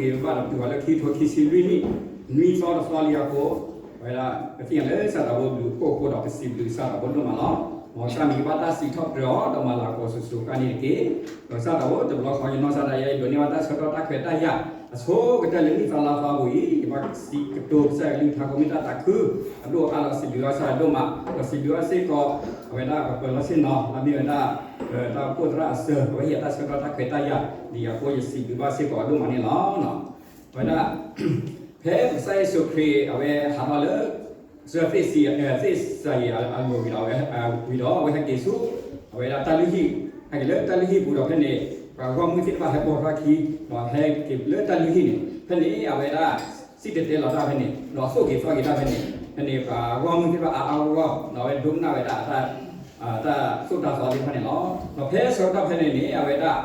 ဘၣ်ဒီးတုၤဝဲလၢခံကထိခံဆံလွံၢ်နံၣ်, နွံသီတသီလံအဃိ, အဝဲဒၣ် ပသ့ၣ်ညါလၢကစၢ်သးဘိဘျုးဖှိၣ်အဃိဒီး ပစံးဘျုးကစၢ်သးဘိဒိၣ်မးလီၤ. မ်ကစၢ်မံၤကဘၣ်တၢ်စံးထီၣ်ပတြၢၤအီၤ ဒီးမၤလၤကပီၤစိၤစိၤဃၣ်ဃၣ်န့ၣ်တက့ၢ်. ဒီးကစၢ်သးဘိတဘျီဃီ ယနီၢ်ကစၢ်ဒၣ်ယဲ ယဒိးန့ၢ်ဘၣ်တၢ်ဆၢကတီၢ်တၢ်ခွဲးတၢ်ယာ် အဆိကတၢၢ်လၢနံၣ်သီလါသီအပူၤအံၤ ယဘၣ်စံးကတိၤကစၢ်ယွၤကလုၢ်ကထါ ကိးမ့ၢ်တၢ်သးခု အဒိၣ်အအါဒီးစံးဘျုးဘၣ်ကစၢ်ယွၤဒိၣ်မး, ဒီးစံးဘျုးဘၣ်စ့ၢ်ကီး အဝဲဒၣ်ပပၢၤလီၢ်ဆ့ၣ်နီၤ လၢအမ့ၢ်ဝဲဒၣ် တၢ်အိၣ်ဖှိၣ်သရၣ်အစၢၤ အဝဲဟ့ၣ်ယၤတၢ်ဆၢကတီၢ်တၢ်ခွဲးတၢ်ယာ် ဒ်အဃိယစံးဘျုးဘၣ်စ့ၢ်ကီးအဒိၣ်မးန့ၣ်လီၤ. အဝဲဒၣ် ဖဲကစၢ်ယ့ၣ်ၡူးခရံာ် အဝဲဟးထီၣ်လၢ ကစၢၢ်သ့ၣ်စံး သ့ၣ်စံးယံာ်အလိၤဝံၤဒီး ဝံၤဒီးအဝဲဟဲက့ၤဆူ အဝဲဒၣ်တၢ်လုၢ်ဟံၣ်, ဟဲက့ၤလၢတၢ်လုၢ်ဟံၣ်ပူၤဒီးဖဲန့ၣ် ပှၤဂီၢ်မုၢ်သ့ၣ်တဖၣ်ဟဲပိာ်ထီၣ်ခံ ဒီးဟဲက့ၤလၢတၢ်လုၢ်ဟံၣ်န့ၣ် ဖဲန့ၣ် အဝဲဒၣ် စံၣ်တဲၤတဲလီၤတၢ်ဖဲန့ၣ် ဒီးသိၣ်က့ၤသီက့ၤတၢ်ဖဲန့ၣ် ဖဲန့ၣ် ပှၤဂီၢ်မုၢ်သ့ၣ်တဖၣ်အါအါဂီၢ်ဂီၢ် ဒီးအဝဲဒိကနၣ်ဝဲဒၣ် တၢ်သိၣ်တၢ်သီသ့ၣ်တဖၣ်န့ၣ်လီၤ. ဒီးဖဲဆၢကတီၢ်ဖဲန့ၣ်န့ၣ် အဝဲဒၣ်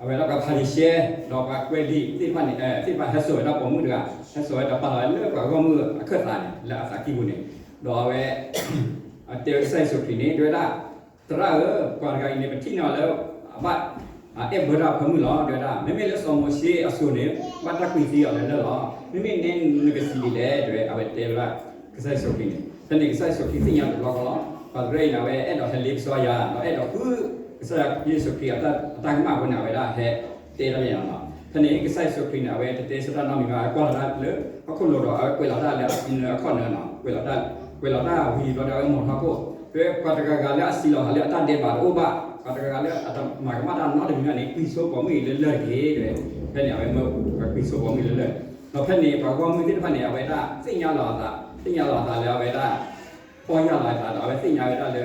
အဝဲဒၣ်ပှၤဖၤရံၤၡဲ ဒီးပှၤကွဲးလံာ်သ့ၣ်တဖၣ်န့ၣ် သ့ၣ်တဖၣ်ဟဲစိာ်ဝဲဒၣ်ပိာ်မုၣ်တဂၤ ဟဲစိာ်ဝဲဒီးပာ်လီၤဝဲလၢပှၤဂီၢ်မုၢ်အခၢၣ်သးန့ၣ် လၢအသးကံၢ်ပူၤန့ၣ် ဒီးအဝဲ တဲဝဲကစၢ်ယ့ၣ်ၡူးခရံာ်န့ၣ် တဲဝဲဒၣ် သရၣ်ဧၢ, ပှၤတဂၤအံၤန့ၣ် ပထံၣ်န့ၢ်အီၤလၢ အဘၣ် အဲၣ်ဘၢတၢ်အဖၢမုၢ်လီၤ တဲဝဲဒၣ်. မ့မ့ၢ်လၢစီၤမိၤၡ့အစိၤန့ၣ် ဘၣ်တၢ်ကွံာ်သံအီၤလၢလၢၢ်လီၤ. မ့မ့ၢ်နဲနကစံးဒ်လဲၣ် တဲဝဲ အဝဲတဲဝဲဒၣ် ကစၢ်ယ့ၣ်ၡူးခရံာ်န့ၣ် ဖဲန့ၣ်ကစၢ်ယ့ၣ်ၡူးခရံာ်သ့ၣ်ညါတဘျီဃီလီၤ. ပှၤတရၢအံၤန့ၣ် အဝဲအဲၣ်ဒိးဟဲလ့ပစီယၤ ဒီးအဲၣ်ဒိးဃု ကစၢ်ယ့ၣ်ၡူးခရံာ်အတၢ်ကမၣ်အဃိန့ၣ် အဝဲဒၣ်ဟဲတဲတၢ်န့ၣ်လီၤ. ဖဲန့ၣ် ကစၢ်ယ့ၣ်ၡူးခရံာ်န့ၣ် အဝဲတတဲဆၢတၢ်နီတမံၤဘၣ် ကွၢ်လီၤတၢ်လၢဟီၣ်ခိၣ်လိၤဒီး အဝဲကွဲးလီၤတၢ်လၢအစုနၢအခီၣ်နၢနီၤ ကွဲးလီၤတၢ် ကွဲးလီၤတၢ်ဝံၤဘျီဒီး အဝဲမိာ်ထီၣ်ခိၣ် တဲပှၤတဂၤဂၤလၢအစံးလီၤသးလၢအတၢ်ဒဲးဘးတအိၣ်ဘၣ်, ပှၤတဂၤဂၤလၢအတမၤကမၣ်တၢ်နီတမံၤဘၣ်န့ၣ် ကွံာ်ဆိပိာ်မုၣ်အံၤလၢလၢၢ်တက့ၢ် တဲဝဲ. ဖဲန့ၣ် အဝဲမၢကွံာ်ဆိပိာ်မုၣ်လၢလၢၢ်, ဒီးဖဲန့ၣ် ပှၤဂီၢ်မုၢ်သ့ၣ်တဖၣ်န့ၣ် အဝဲဒၣ်သ့ၣ်ညါလီၤအသး သ့ၣ်ညါလီၤအသးလၢအဝဲဒၣ် ပီၢ်ယၢ်လီၤအသးဒီး အဝဲသ့ၣ်ညါဝဲဒၣ်လၢ အဝဲဒၣ်ပီၢ်ယၢ်လီၤ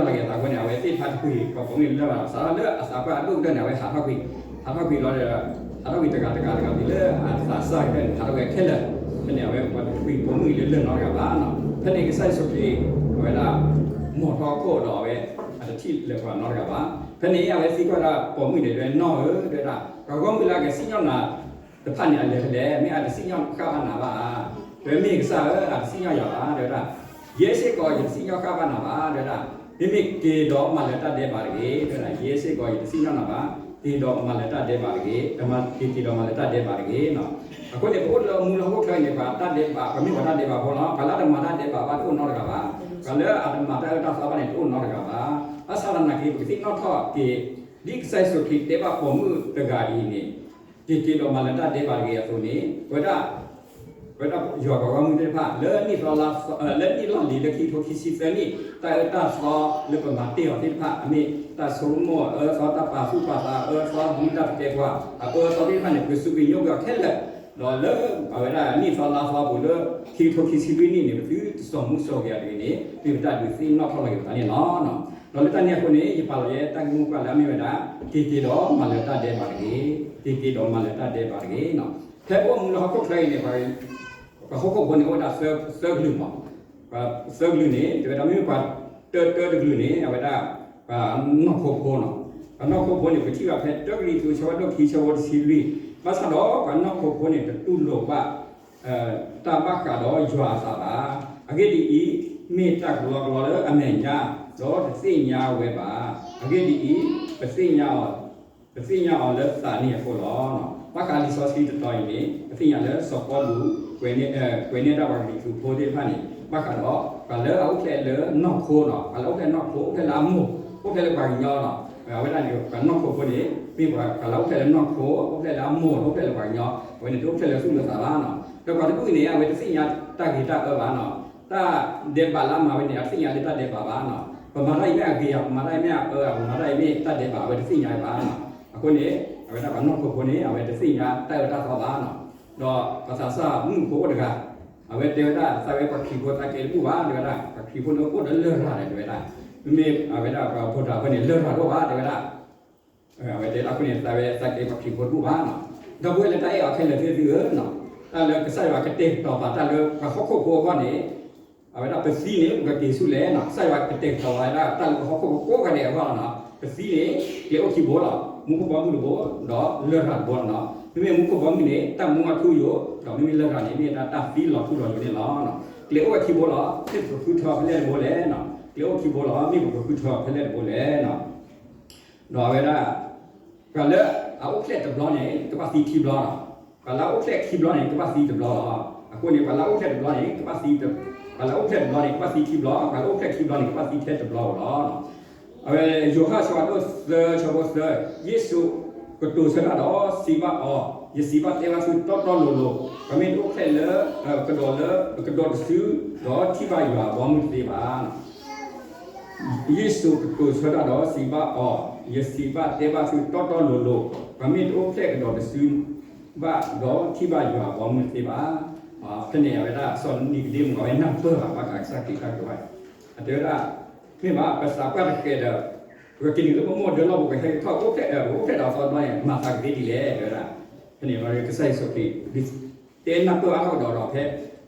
က့ၤအသးအဃိန့ၣ် အဝဲသ့ၣ်တဖၣ်တကွံာ်ပိာ်မုၣ်လၢလၢၢ်ဘၣ်ဒီး စးထီၣ်လၢအသးပှၢ်အဒိၣ်ကတၢၢ်န့ၣ် အဝဲဟးထီၣ်ကွံာ် ဟးထီၣ်ကွံာ်လီၤဒီး ဟးထီၣ်ကွံာ်တဂၤတဂၤတဂၤ တုၤလၢအသးစၢ်ကတၢၢ်န့ၣ် ဟးထီၣ်ဝဲခဲလၢာ်, ဖဲန့ၣ် အဝဲပှၤတကွံာ်ပိာ်မုၣ်အံၤလၢလၢၢ်နီတဂၤဘၣ်နီၤ. ဖဲန့ၣ်ကစၢ်ယ့ၣ်ၡူးခရံာ် အဝဲဒၣ် မိာ်ထီၣ်ခိၣ်ဒီးအဝဲ အတထံၣ်လၢၤပှၤနီတဂၤဘၣ်. ဖဲန့ၣ် အဝဲသံကွၢ်ဒၣ်ပိာ်မုၣ်န့ၣ် တဲ နီၢ်ဧၢ တဲဝဲဒၣ် ပှၤဂီၢ်မုၢ်လၢအကစံၣ်ညီၣ်နၤ တဖၣ်န့ၣ် အလဲၤဖဲလဲၣ်, မ့ၢ်အတစံၣ်ညီၣ်ဃၣ်ဘၣ်နၤဘၣ်ဧါ. တဲ မ့ၢ်ကစၢ်ဧၢ အတစံၣ်ညီၣ်ယၤဘၣ် တဲဝဲဒၣ်. ယဲစ့ၢ်ကီး ယတစံၣ်ညီၣ်ဃၣ်ဘၣ်နၤဘၣ် တဲဝဲဒၣ်. မ့မ့ၢ်က့ၤဒီးမၤလၢၤတၢ်ဒဲးဘးတဂ့ၤ တဲဝဲဒၣ်. ယဲစ့ၢ်ကီး ယတစံၣ်ညီၣ်နၤဘၣ်, က့ၤဒီးမၤလၢၤတၢ်ဒဲးဘးတဂ့ၤ, က့ၤက့ၤဒီးမၤလၢၤတၢ်ဒဲးဘးတဂ့ၤ. အဃိန့ၣ် ပအိၣ်လၢမူလၢဟီၣ်ခိၣ်ချၢအံၤန့ၣ် ပှၤတၢ်ဒဲးဘး ပမ့ၢ်ပှၤတၢ်ဒဲးဘးဖိလီၤ. ပှၤလၢအတမၤတၢ်ဒဲးဘးဘၣ်တအိၣ်နီတဂၤဘၣ်. ပှၤလၢအတမၤတၢ်အၢတၢ်သီဘၣ်န့ၣ် တအိၣ်နီတဂၤဘၣ်. ဘၣ်ဆၣ်သနာ်က့ ပကသ့ၣ်နီၣ်ထီၣ်က့ၤ ဒ်ကစၢ်ယ့ၣ်ၡူးခရံာ်တဲဘၣ်ပိာ်မုၣ်တဂၤအံၤန့ၣ် က့ၤက့ၤဒီးမၤလၢၤတၢ်ဒဲးဘးတဂ့ၤအသိးန့ၣ် ပဝဲဒၣ် ပဝဲဒၣ်ယွၤပှၤဂီၢ်မုၢ်သ့ၣ်တဖၣ် လၢနံၣ်သီလါ လၢနံၣ်လီၢ်လံၤလၢခံကထိခံဆံသၢနံၣ် တၢ်အၢတၢ်သီလၢပမၤတ့ၢ်အီၤသ့ၣ်တဖၣ် အမ့ၢ်တၢ်ဆိကမိၣ်အအၢသီ တၢ်ပာ်သူၣ်ပာ်သးအအၢသီ မူဒါသကဲးပဝးအအၢသီသ့ၣ်တဖၣ်န့ၣ် ပကစူးကညိကွံာ်အီၤခဲလၢာ် ဒီးလၢအဝဲဒၣ်နံၣ်သီလါသီပူၤလၢ ခံကထိခံဆံလွံၢ်နံၣ်န့ၣ် ပသုတစိာ်မူစိာ်ဂဲၤအီၤတဂ့ၤန့ၣ် မ့ၢ်ပတၢ်ဒုးသ့ၣ်နီၣ်ထီၣ်လီၤက့ၤပသးန့ၣ်လီၤ. ဒီးလၢတၢ်န့ၣ်အဃိန့ၣ် ယပာ်လီၤယဲတၢ်ဂ့ၢ်မိၢ်ပှၢ်လၢအမ့ၢ်ဝဲဒၣ် က့ၤက့ၤဒီးမၤလၢၤတၢ်ဒဲးဘးတဂ့ၤ, က့ၤက့ၤဒီးမၤလၢၤတၢ်ဒဲးဘးတဂ့ၤ. ဖဲပအိၣ်မူလၢဟီၣ်ခိၣ်ချၢအံၤန့ၣ် ပှၤဟီၣ်ခိၣ်ဖိန့ၣ် အိၣ်ဝဲဒၣ်သၢကလုာ်မး, သၢကလုာ်န့ၣ် တဲဝဲဒၣ်မ့မ့ၢ်ပှၤတၢတၢတကလုာ်န့ၣ် အဝဲဒၣ် ပှၤနီၢ်ခိဖိနီၤ, ပှၤနီၢ်ခိဖိန့ၣ် ပကထံၣ်ဘၣ်ဖဲတၢကရံၣ်သူး ဆၢဖးဒိၣ်ခံ ဆၢဖိတဆံလွံၢ်, ဘၣ်ဆၣ်ဒီးပှၤနီၢ်ခိဖိန့ၣ် တတူၢ်လိာ်ဘၣ် တၢ်ဘၣ်ဃးဒီးယွၤအသးဘၣ်. အဂ့ၢ်ဒ်အံၤ, မ့ၢ်တၢ်ကလီကလီလၢအမဲာ်ညါ, ဒီးတသ့ၣ်ညါဝဲဘၣ်. အဂ့ၢ်ဒ်အံၤ, ပသ့ၣ်ညါအီၤ ပသ့ၣ်ညါအီၤလၢသးန့ၣ်အဃိလီၤ. ဘၣ်ဃးလံာ်စီဆှံတတီၤအံၤန့ၣ် ပသ့ၣ်ညါလၢစီၤပီလူး ကွဲးန့ၢ်တၢ်ပှၤကရံၣ်သူးဖိသ့ၣ်တဖၣ်န့ၣ် ဘၣ်ဃးဒီး ပှၤလၢအအိၣ်ဖျဲၣ်လၢနီၢ်ခိနီၤ, ပှၤလၢအအိၣ်ဖျဲၣ်နီၢ်ခိ အိၣ်ဖျဲၣ်လၢအမိၢ် အိၣ်ဖျဲၣ်လၢပှၤကညီနီၤ, အဝဲဒၣ်န့ၣ် ပှၤနီၢ်ခိဖိန့ၣ် မ့ၢ်ပှၤလၢအအိၣ်ဖျဲၣ်လၢနီၢ်ခိ အိၣ်ဖျဲၣ်လၢအမိၢ် အိၣ်ဖျဲၣ်လၢပှၤကညီ, အဝဲန့ၣ်တအိၣ်ဖျဲၣ်လၢသူၣ်လၢသးဘၣ်နီၤ. ဒီးပှၤတဒူၣ်အံၤန့ၣ် အဝဲတသ့ၣ်ညါတၢ်ဂ့ၤတၢ်အၢဘၣ်နီၤ, တၢ်ဒဲးဘးလၢအမၤဝဲန့ၣ် အတသ့ၣ်ညါလၢတၢ်ဒဲးဘးဘၣ်နီၤ. ပမၤတၢ်အံၤမ့ၢ်အဂ့ၤဧါ, ပမၤတၢ်အံၤမ့ၢ်အအၢဧါ, ပမၤတၢ်အံၤမ့ၢ်တၢ်ဒဲးဘး အဝဲတသ့ၣ်ညါဘၣ်နီၤ. အဃိန့ၣ် အဝဲဒၣ်ပှၤနီၢ်ခိဖိန့ၣ် အဝဲတသ့ၣ်ညါတၢ်အၢတၢ်သီဘၣ်နီၤ. ဒီးပှၤသးစၢ်မုၣ်ဖိအိၣ်တဂၤ အဝဲတဲဝဲဒၣ် သးဝဲပှၤခရံာ်ဖိသးကဲတဘူၣ်ဘၣ် တဲဝဲဒၣ်, ပှၤခရံာ်ဖိန့ၣ်အိၣ်ဒီးလရာ်ဒီး တဲဝဲဒၣ်, မ့မ့ၢ်အဝဲဒၣ်ပှၤဖိတဂၤအဃိန့ၣ် လရာ်တအိၣ်ဘၣ် တဲဝဲဒၣ်. အဝဲတဲဒၣ်အဃိန့ၣ် သးဝဲသးကဲပှၤခရံာ်ဖိတဘူၣ်ဘၣ်နီၤ. ဒီပုၢ်ဝဲၢ်လၢတၢ်အဲၣ်အီၤခဲလၢာ်သ့ၣ်သုဧၢ, တၢ်လၢကစၢ်ယွၤကတဲာ်ကတီၤပာ်တၢ်လၢပှၤဟီၣ်ခိၣ်ဖိအဂီၢ်န့ၣ် အဝဲဒၣ်ပသံန့ၣ် ပကက့ၤဆူလဲၣ်နီၤ, ကစၢ်ယွၤကတဲာ်ကတီၤဝဲဒၣ်တၢ်လၢပှၤဟီၣ်ခိၣ်ဖိကိးဂၤဒဲးအဂီၢ်လီၤနီၤ. ပသံန့ၣ် ကျဲအိၣ်ခံဘိလီၤ, မူခိၣ်ဘီမုၢ်တဘိ ဒီးလရာ်တဘိလီၤနီၤ. မ့မ့ၢ်မူခိၣ်ဘီမုၢ်န့ၣ် တၢ်မူအထူအယိာ် ဒီးမ့မ့ၢ်လရာ်န့ၣ် မ့ၢ်ဒၣ်တၢ်သံလီၤထူလီၤယိာ်န့ၣ်လီၤ. ကျဲအိၣ်ဝဲခံဘိလီၤ, မ့ၢ်ပကဃုထၢဖဲလဲၣ်တဘိလဲၣ်နီၤ, ကျဲအိၣ်ခံဘိလီၤ, မ့ၢ်ပကဃုထၢဖဲလဲၣ်တဘိလဲၣ်နီၤ. ဒီးအဝဲဒၣ် ပှၤလၢ အအိၣ်ဖျဲၣ်တဘျီန့ၣ် ကဘၣ်သံခံဘျီလီၤ. ပှၤလၢအအိၣ်ဖျဲၣ်ခံဘျီန့ၣ် ကဘၣ်သံတဘျီလီၤ. အဃိန့ၣ် ပှၤလၢအအိၣ်ဖျဲၣ်တဘျီန့ၣ် ကဘၣ်သံ, ပှၤလၢအအိၣ်ဖျဲၣ်တဘျီန့ၣ် ကဘၣ်သံခံဘျီ, ပှၤလၢအအိၣ်ဖျဲၣ်ခံဘျီန့ၣ် ကဘၣ်သံထဲတဘျီဧိၤလီၤ. အဝဲယိၤဟၣ်ဆၢဒိၣ်သၢဆၢဖိသၢ, ယ့ၣ်ၡူးကတိၤဆၢတၢ်ဒီးစံးဘၣ်အီၤ, ယစံးဘၣ်တဲဘၣ်သုတီတီလိၤလိၤ, ပှၤမ့ၢ်တအိၣ်ဖျဲၣ်လၢကဒီးလၢကဒီးတစု, ဒီးထံၣ်ဘၣ်ယွၤအဘီအမုၢ်တသ့ဘၣ်. ယ့ၣ်ၡူးကတိၤဆၢတၢ်ဒီးစံးဘၣ်အီၤ, ယစံးဘၣ်တဲဘၣ်သုတီတီလိၤလိၤ, ပှၤမ့ၢ်တအိၣ်ဖျဲၣ်ကဒီးတစုဘၣ်, ဒီးထံၣ်ဘၣ်ယွၤအဘီအမုၢ်တသ့ဘၣ်. ဖဲန့ၣ်အဝဲဒၣ်စီၤနံၤကဒ့မူး အဝဲနၢ်ပၢၢ်ဘၣ်ဘၣ်ဃးကစၢ်ခရံာ်တၢ်ကတိၤဘၣ်, အတဲဝဲဒၣ်, မ့ၢ်ဘၣ်ပသးပှၢ်တဃဲၤဒီး ပကက့ၤနုာ်လၢပမိၢ်ဒၢလီၢ်ပူၤ ပကဟဲက့ၤထီၣ်အိၣ်ဖျဲၣ်, ပအိၣ်ဖျဲၣ်ဒီးအသီတဘျီန့ၣ် မၤသးကသ့ဒ်လဲၣ် တဲဝဲဒၣ်. ဖဲန့ၣ်ကစၢ်ယ့ၣ်ၡူးခရံာ် တဲနၢ်ပၢၢ်အါထီၣ်ကဒီးဒီးဖဲ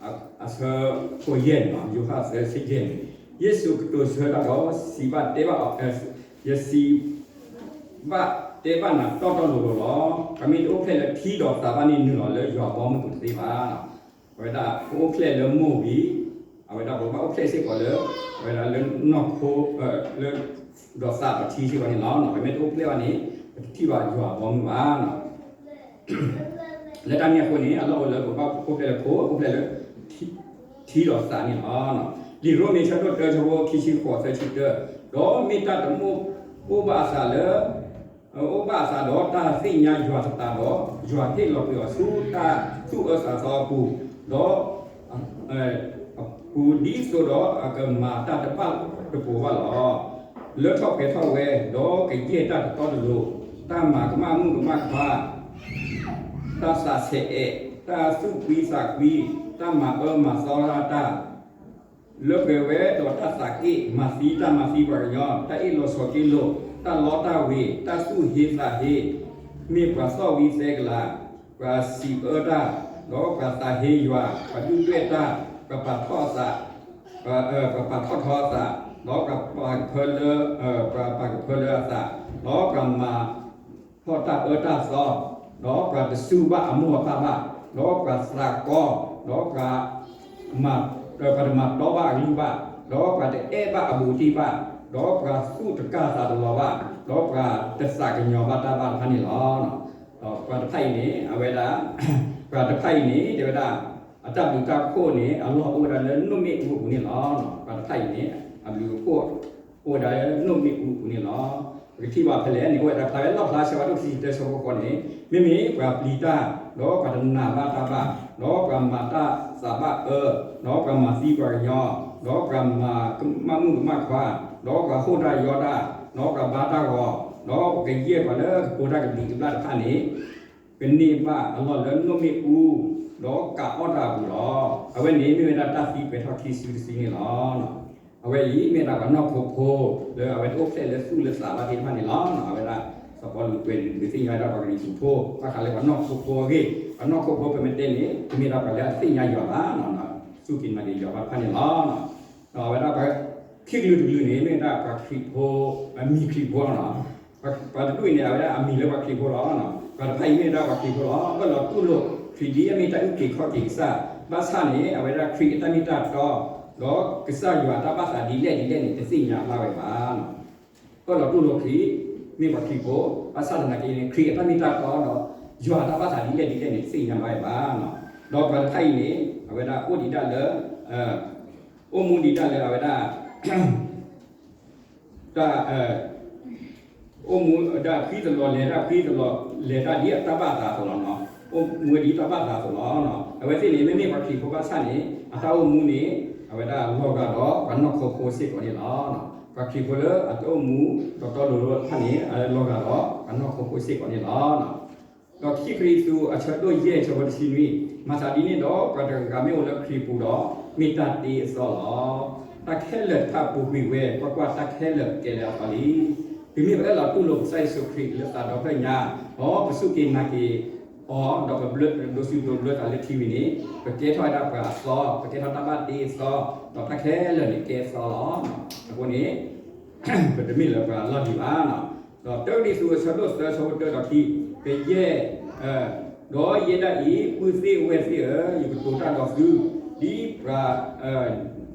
အဆၢဖိယဲၢ်န့ၣ်လီၤ, ယိၤဟၣ်သၢဆံယဲၢ်န့ၣ်, ယ့ၣ်ၡူးကတိၤဆၢတၢ်ဒီးစံးဘၣ်တဲဘၣ်အီၤ, ယစံးဘၣ်တဲဘၣ်နၤတီတီလိၤလိၤလီၤ. ပှၤမ့ၢ်တအိၣ်ဖျဲၣ်လၢထံဒီးသးဘၣ်န့ၣ် နုာ်လီၤလၢယွၤအဘီအမုၢ်ပူၤတသ့ဘၣ်. အဝဲဒၣ်ပအိၣ်ဖျဲၣ်လၢမိၢ်ဝံၤ, အဝဲဒၣ်ပကဘၣ်အိၣ်ဖျဲၣ်စ့ၢ်ကီးလၢ, အဝဲဒၣ်လၢနီၢ်ခိ, လၢ, ဒီးသးဒီးထံစ့ၢ်ကီးန့ၣ်လီၤ. ပမ့ၢ်တအိၣ်ဖျဲၣ်ဘၣ်န့ၣ် ပတထံၣ်ဘၣ်ယွၤအဘီအမုၢ်ဘၣ်. လၢတၢ်န့ၣ်အဃိန့ၣ် အလီၢ်အိၣ်လၢပကဘၣ်အိၣ်ဖျဲၣ်လၢခိ, အိၣ်ဖျဲၣ်လၢ ထံဒီးသးန့ၣ်လီၤ. လံာ်ရိမ့းဆၢဒိၣ်တၢဆၢဖိခံဆံဃိးသၢဆံတၢ, ဒီးမ့ၢ်တၢ်တမ့ၢ်အိၣ်ဘၣ်အသးလၢ, အိၣ်ဘၣ်အသးဒီးတၢ်သ့ၣ်ညါယွၤသတးဒီး, ယွၤဟ့ၣ်လီၤကွံာ်အီၤဆူတၢ်သူၣ်အၢသးသီအပူၤ, ဒီး အပူၤဒ်သိးဒီးအကမၤတၢ်တဘၣ်တပူၤဘၣ်လီၤ. လၢထီၣ်ပှဲၤထီၣ်ဝဲ, ဒီးကယဲၢ်တၢ်တတီတလိၤ, တၢ်မၤကမၣ်မုၣ်ကမၣ်ခွါ, တၢ်သးဆဲးအဲး, တၢ်သူၣ်ကွံသးကွံ, တၢ်မၤအၢမၤသီတၢ်, လၢပှဲၤဝဲဒီးတၢ်သးက့ၣ်, မၤသံတၢ်မၤသံပှၤကညီ, တၢ်အ့ၣ်လိာ်ဆိးက့လိာ်, တၢ်လီတၢ်ဝ့ၤ, တၢ်သူၣ်ဟ့သးဟ့, မ့ၢ်ပှၤသီၣ်ဝံသဲကလၤ, ပှၤစံးအၢတၢ်, ဒီးပှၤသးဟ့ယွၤ, ပှၤဒုၣ်ဒွဲၣ်တၢ်, ပှၤပာ်ထီၣ်အသး, ပှၤပာ်ထီၣ်ထီအသး, ဒီးပှၤပာ်ကဖၢလၢ, ပှၤပာ်ကဖၢလၢအသး, ဒီးပှၤမၤထီၣ်တၢ်အၢတၢ်သီ, ဒီးပှၤတစူၢ်ဘၣ်အမိၢ်အပၢ်ဘၣ်, ဒီးပှၤသးကီ, ဒီးပှၤ ပှၤတမၤတီဘၣ်အကလုၢ်ဘၣ်, ဒီးပှၤတအဲၣ်ဘၣ်အဘူးအတံၢ်ဘၣ်, ဒီးပှၤသူၣ်တကၢ်သးတလီၤဘၣ်, ဒီးပှၤတသးကညီၤဘၣ်တၢ်ဘၣ်တဖၣ်န့ၣ်လီၤ. ဒီးပှၤတဖၣ်အံၤန့ၣ် အဝဲဒၣ်, ပှၤတဖၣ်အံၤန့ၣ် တဲဝဲဒၣ်, အတၢ်ဘျုးတၢ်ဖှိၣ်န့ၣ် အလီၢ်အိၣ်ဝဲဒၣ်လၢနိၣ်မ့ၣ်အူအပူၤန့ၣ်လီၤ. ပှၤတဖၣ်အံၤန့ၣ် အဘျုးအဖှိၣ်အိၣ်ဝဲဒၣ်လၢနိၣ်မ့ၣ်အူအပူၤန့ၣ်လီၤ. ပကထံၣ်ဘၣ်ဖဲလဲၣ်န့ၣ် အိၣ်ဝဲဒၣ်ဖျါဝဲလီၣ်ဖျါ ဆၢဖးဒိၣ်ခံဆံတၢ ဆၢဖိဃိးန့ၣ်, မ့မ့ၢ်ပှၤပျံၤတၢ်, ဒီးပှၤတနာ်ဘၣ်တၢ်ဘၣ်, ဒီးပှၤမၤတၢ်သးဘၣ်အၢ, ဒီးပှၤမၤသံပှၤကညီ, ဒီးပှၤမၤကမၣ်မုၣ်ကမၣ်ခွါ, ဒီးပှၤဟီၣ်တၢ်ယီတၢ်, ဒီးပှၤဘါတၢ်ဂီၤ, ဒီးကယဲၢ်ပှၤလၢကကိးတၢ်ကဘျံးကဘျၣ်တဖၣ်န့ၣ် ကန့ၢ်ဘၣ်အလီၢ်လၢနိၣ်မ့ၣ်အူ, ဒီးကးအီၣ်တၢ်အပူၤလီၤ. အဝဲန့ၣ်မ့ၢ်ဝဲဒၣ်တၢ်သံကွဲးထီၣ်ခံစုတစုန့ၣ်လီၤ. အဝဲအံၤမ့ၢ်ဒၣ်ပှၤနီၢ်ခိဖိ လၢအဝဲတအိၣ်ဖျဲၣ်လၢသူၣ်လၢသးဘၣ်သ့ၣ်တဖၣ်န့ၣ်လီၤ. အဝဲဒၣ် စီၤပီလူးကွဲးဒုးသ့ၣ်ညါဝဲဒၣ်ပှၤကရံၣ်သူးဖိ ဘၣ်ဃးလၢပှၤနီၢ်ခိဖိအဂ့ၢ်, ပှၤနီၢ်ခိဖိပမ့ၢ်တဲန့ၣ် တမ့ၢ်ဒၣ်ပှၤလၢအသ့ၣ်ညါယွၤဘၣ်, စူၢ်က့ၤနာ်က့ၤယွၤဘၣ်တဖၣ်န့ၣ်လီၤ. ဒီးအဝဲဒၣ်ပှၤခံကလုာ်တကလုာ်န့ၣ် မ့ၢ်ဝဲဒၣ်ပှၤခရံာ်ဖိ, အမံၤခရံာ်ဖိလီၤ. ပှၤတဒူၣ်အံၤန့ၣ် အဝဲဒၣ်အမံၤလၢပှၤခရံာ်ဖိလီၤ. ပှၤတဖၣ်အံၤမ့ၢ်ဝဲဒၣ်ပှၤခရံာ်ဖိလီၤ. အၢၣ်လီၤတူၢ်လိာ်ခရံာ်ဒ်အမ့ၢ်တၢ်အုၣ်က့ၤခီၣ်က့ၤကစၢ်, ဘၣ်ဆၣ်န့ၣ် အဝဲဒၣ်ခရံာ်အတၢ်မ့ၢ်တၢ်တီ, ဒီးကစၢ်ယွၤအတၢ်ဘၣ်သးဒ်လဲၣ်ဒ်လဲၣ်န့ၣ် တသ့ၣ်ညါဘၣ်ဝဲဘၣ်. အၢၣ်လီၤတူၢ်လိာ်ခရံာ်, မ့ၢ်ပှၤခရံာ်ဖိ, ဘၣ်ဆၣ်သနာ်က့န့ၣ် ခရံာ်အတၢ်မ့ၢ်တၢ်တီဒီး ယွၤအတၢ်ဘၣ်သးဒ်လဲၣ်ဒ်လဲၣ်န့ၣ် တသ့ၣ်ညါဘၣ်ဝဲဘၣ်. ဒီးပှၤတဖၣ်အံၤန့ၣ် အဝဲဒၣ်အိၣ်ဒံးဒၣ်လၢ အိၣ်မူဒံးဒၣ်လၢအဝဲဒၣ် တၢ် အိၣ်မူဒၣ်ဖှံသလီၤ လဲၤဒၣ်ဖှံသလီၤ လဲၤဒၣ်ဒ်အတၢ်ဘၣ်သးအသိးလီၤ. အိၣ်မူဝဲဒ်တၢ်ဘၣ်သးအသိးလီၤ. အဝဲသ့ၣ်န့ၣ် မ့မ့ၢ်ပှၤခရံာ်ဖိဘၣ်ဆၣ်န့ၣ် အတၢ်အိၣ်မူန့ၣ် အဝဲဒၣ်လီၤဂာ်ဒီးပှၤနီၢ်ခိဖိစ့ၢ်ကီးန့ၣ်လီၤ. ပှၤခရံာ်ဖိလၢအတၢ်အိၣ်မူတီတီလိၤလိၤတဖၣ်န့ၣ် အလီၤဂာ်ဒီးပှၤနီၢ်ခိဖိစ့ၢ်ကီးန့ၣ်လီၤ. ဒီးခံကရံၣ်သူးအဆၢဒိၣ်ယဲၢ်ဆၢဖိတဆံနွံ, မၤသးဒ်န့ၣ်ဒီး ပှၤတဂၤဂၤမ့ၢ်အိၣ်လၢခရံာ်ပူၤဒီး မ့ၢ်တၢ်တ့အသီလီၤ. တၢ်ခဲလၢာ်တဖၣ်ပူၤကွံာ်ဝဲ, ကွၢ်ကွၢ်, တၢ်ခဲလၢာ်ကဲလၢအသီလံ. တုၤမ့ၢ်ပအၢၣ်လီၤတူၢ်လိာ်ကစၢ်ယ့ၣ်ၡူးခရံာ်လၢသးဒီဖျၢၣ်ညါ, ဒီးပစူၢ်က့ၤနာ်က့ၤအီၤ, ဒီးပဒိးစူးဒိးဘျၢသးလၢထံဝံၤန့ၣ်, ပကဲထီၣ်ဝဲဒၣ်ပှၤအသီ, ပကဲထီၣ်တၢ်ဘၣ်တ့အသီ, ဒီးတၢ်ခဲလၢာ်န့ၣ်ကဲအသီလီၤ. အဃိန့ၣ် ပတမ့ၢ်လၢပှၤလီၢ်လံၤဘၣ်. ဒီးတၢကရံၣ်သူးအဆၢဒိၣ်သၢဆၢဖိတၢဒီးခံ, ကယဲၢ်, ဒီးယဲဒၣ်အံၤ ပုၢ်သ့ၣ်ဝဲၢ်သ့ၣ်ဧၢ, ယကတိၤတၢ်ဒီးသု, ဒ်ပှၤ,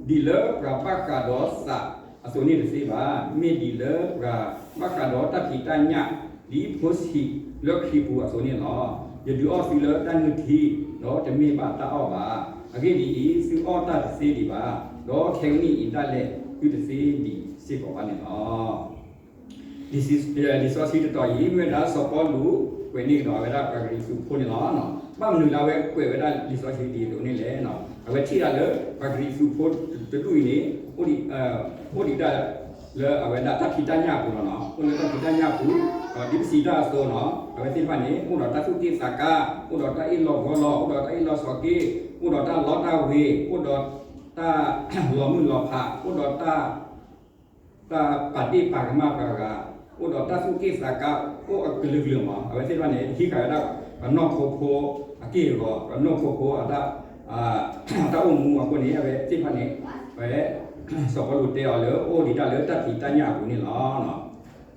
ဒ်လၢပှၤဘၣ်ဃးဒီးသးအသိးန့ၣ်တသ့ဘၣ်. မ့ၢ်ဒ်လၢပှၤဘၣ်ဃးဒီးတၢ်ဖံးတၢ်ညၣ် ဒ်ဖိဆံးလၢခရံာ်ပူၤအသိးန့ၣ်လီၤ. ယဒုးအီၣ်သုလၢတၢ်နုၢ်ထံ, ဒီးတမ့ၢ်ဘၣ်တၢ်အီၣ်ဘၣ်. အဂ့ၢ်ဒ်အံၤ, သုအီၣ်တၢ်တသ့ဒံးဘၣ်, ဒီးခဲကနံၣ်အံၤဒၣ်လဲာ် သုတသ့ဒံးစ့ၢ်ကီးဘၣ်န့ၣ်လီၤ. လံာ်စီဆှံတတီၤအံၤ မ့ၢ်ဝဲဒၣ်စီၤပီလူး ကွဲးန့ၢ်ကဒီးဝဲဒၣ်ပှၤကရံၣ်သူးဖိန့ၣ်လီၤ. ဘၣ်မနုၤလၢအဝဲကွဲးဝဲဒၣ်လံာ်စီဆှံဒ်အံၤအသိးန့ၣ်လဲၣ်. အဝဲထံၣ်ဒၣ်လၢ ပှၤကရံၣ်သူးဖိတဒူၣ်အံၤန့ၣ် အိၣ်ဒံး အိၣ်ဒံးဒၣ်လၢအဝဲဒၣ်တၢ်ဖံးတၢ်ညၣ်အပူၤလီၤ. အိၣ်လၢတၢ်ဖံးတၢ်ညၣ်အပူၤ, ဒီးဒ်ပစံးတၢ်အသိးလီၤ. အဝဲသ့ၣ်တဖၣ်န့ၣ် အိၣ်ဒီးတၢ်သူၣ်က့ၣ်သးကါ, အိၣ်ဒီးတၢ်အ့ၣ်လိာ်ဂီၤလိာ်, အိၣ်ဒီးတၢ်အ့ၣ်လိာ်ဆိးက့, အိၣ်ဒီးတၢ်လီတၢ်ဝ့ၤ, အိၣ်ဒီးတၢ်လီၤမုၢ်လီၤဖး, အိၣ်ဒီးတၢ် တၢ်ပာ်ဒ့ၣ်ပာ်ကမၣ်ပှၤတဂၤ, အိၣ်ဒီးတၢ်သူၣ်က့ၣ်သးကါ အိၣ်အကလုာ်ကလုာ်မး. အဝဲသ့ၣ်တဖၣ်န့ၣ် ဟံးဃာ်ဝဲဒၣ် ပနီၢ်ခိဖိအက့ၢ်အဂီၤ, ပနီၢ်ခိဖိအတၢ် တၢ်အိၣ်မူအဃိန့ၣ် အဝဲသ့ၣ်တဖၣ်န့ၣ် အဝဲ စီၤပီလူးတဲအီၤလၢ အိၣ်ဒံးတၢ်လၢတၢ်ဖံးတၢ်ညၣ်အပူၤန့ၣ်လီၤ.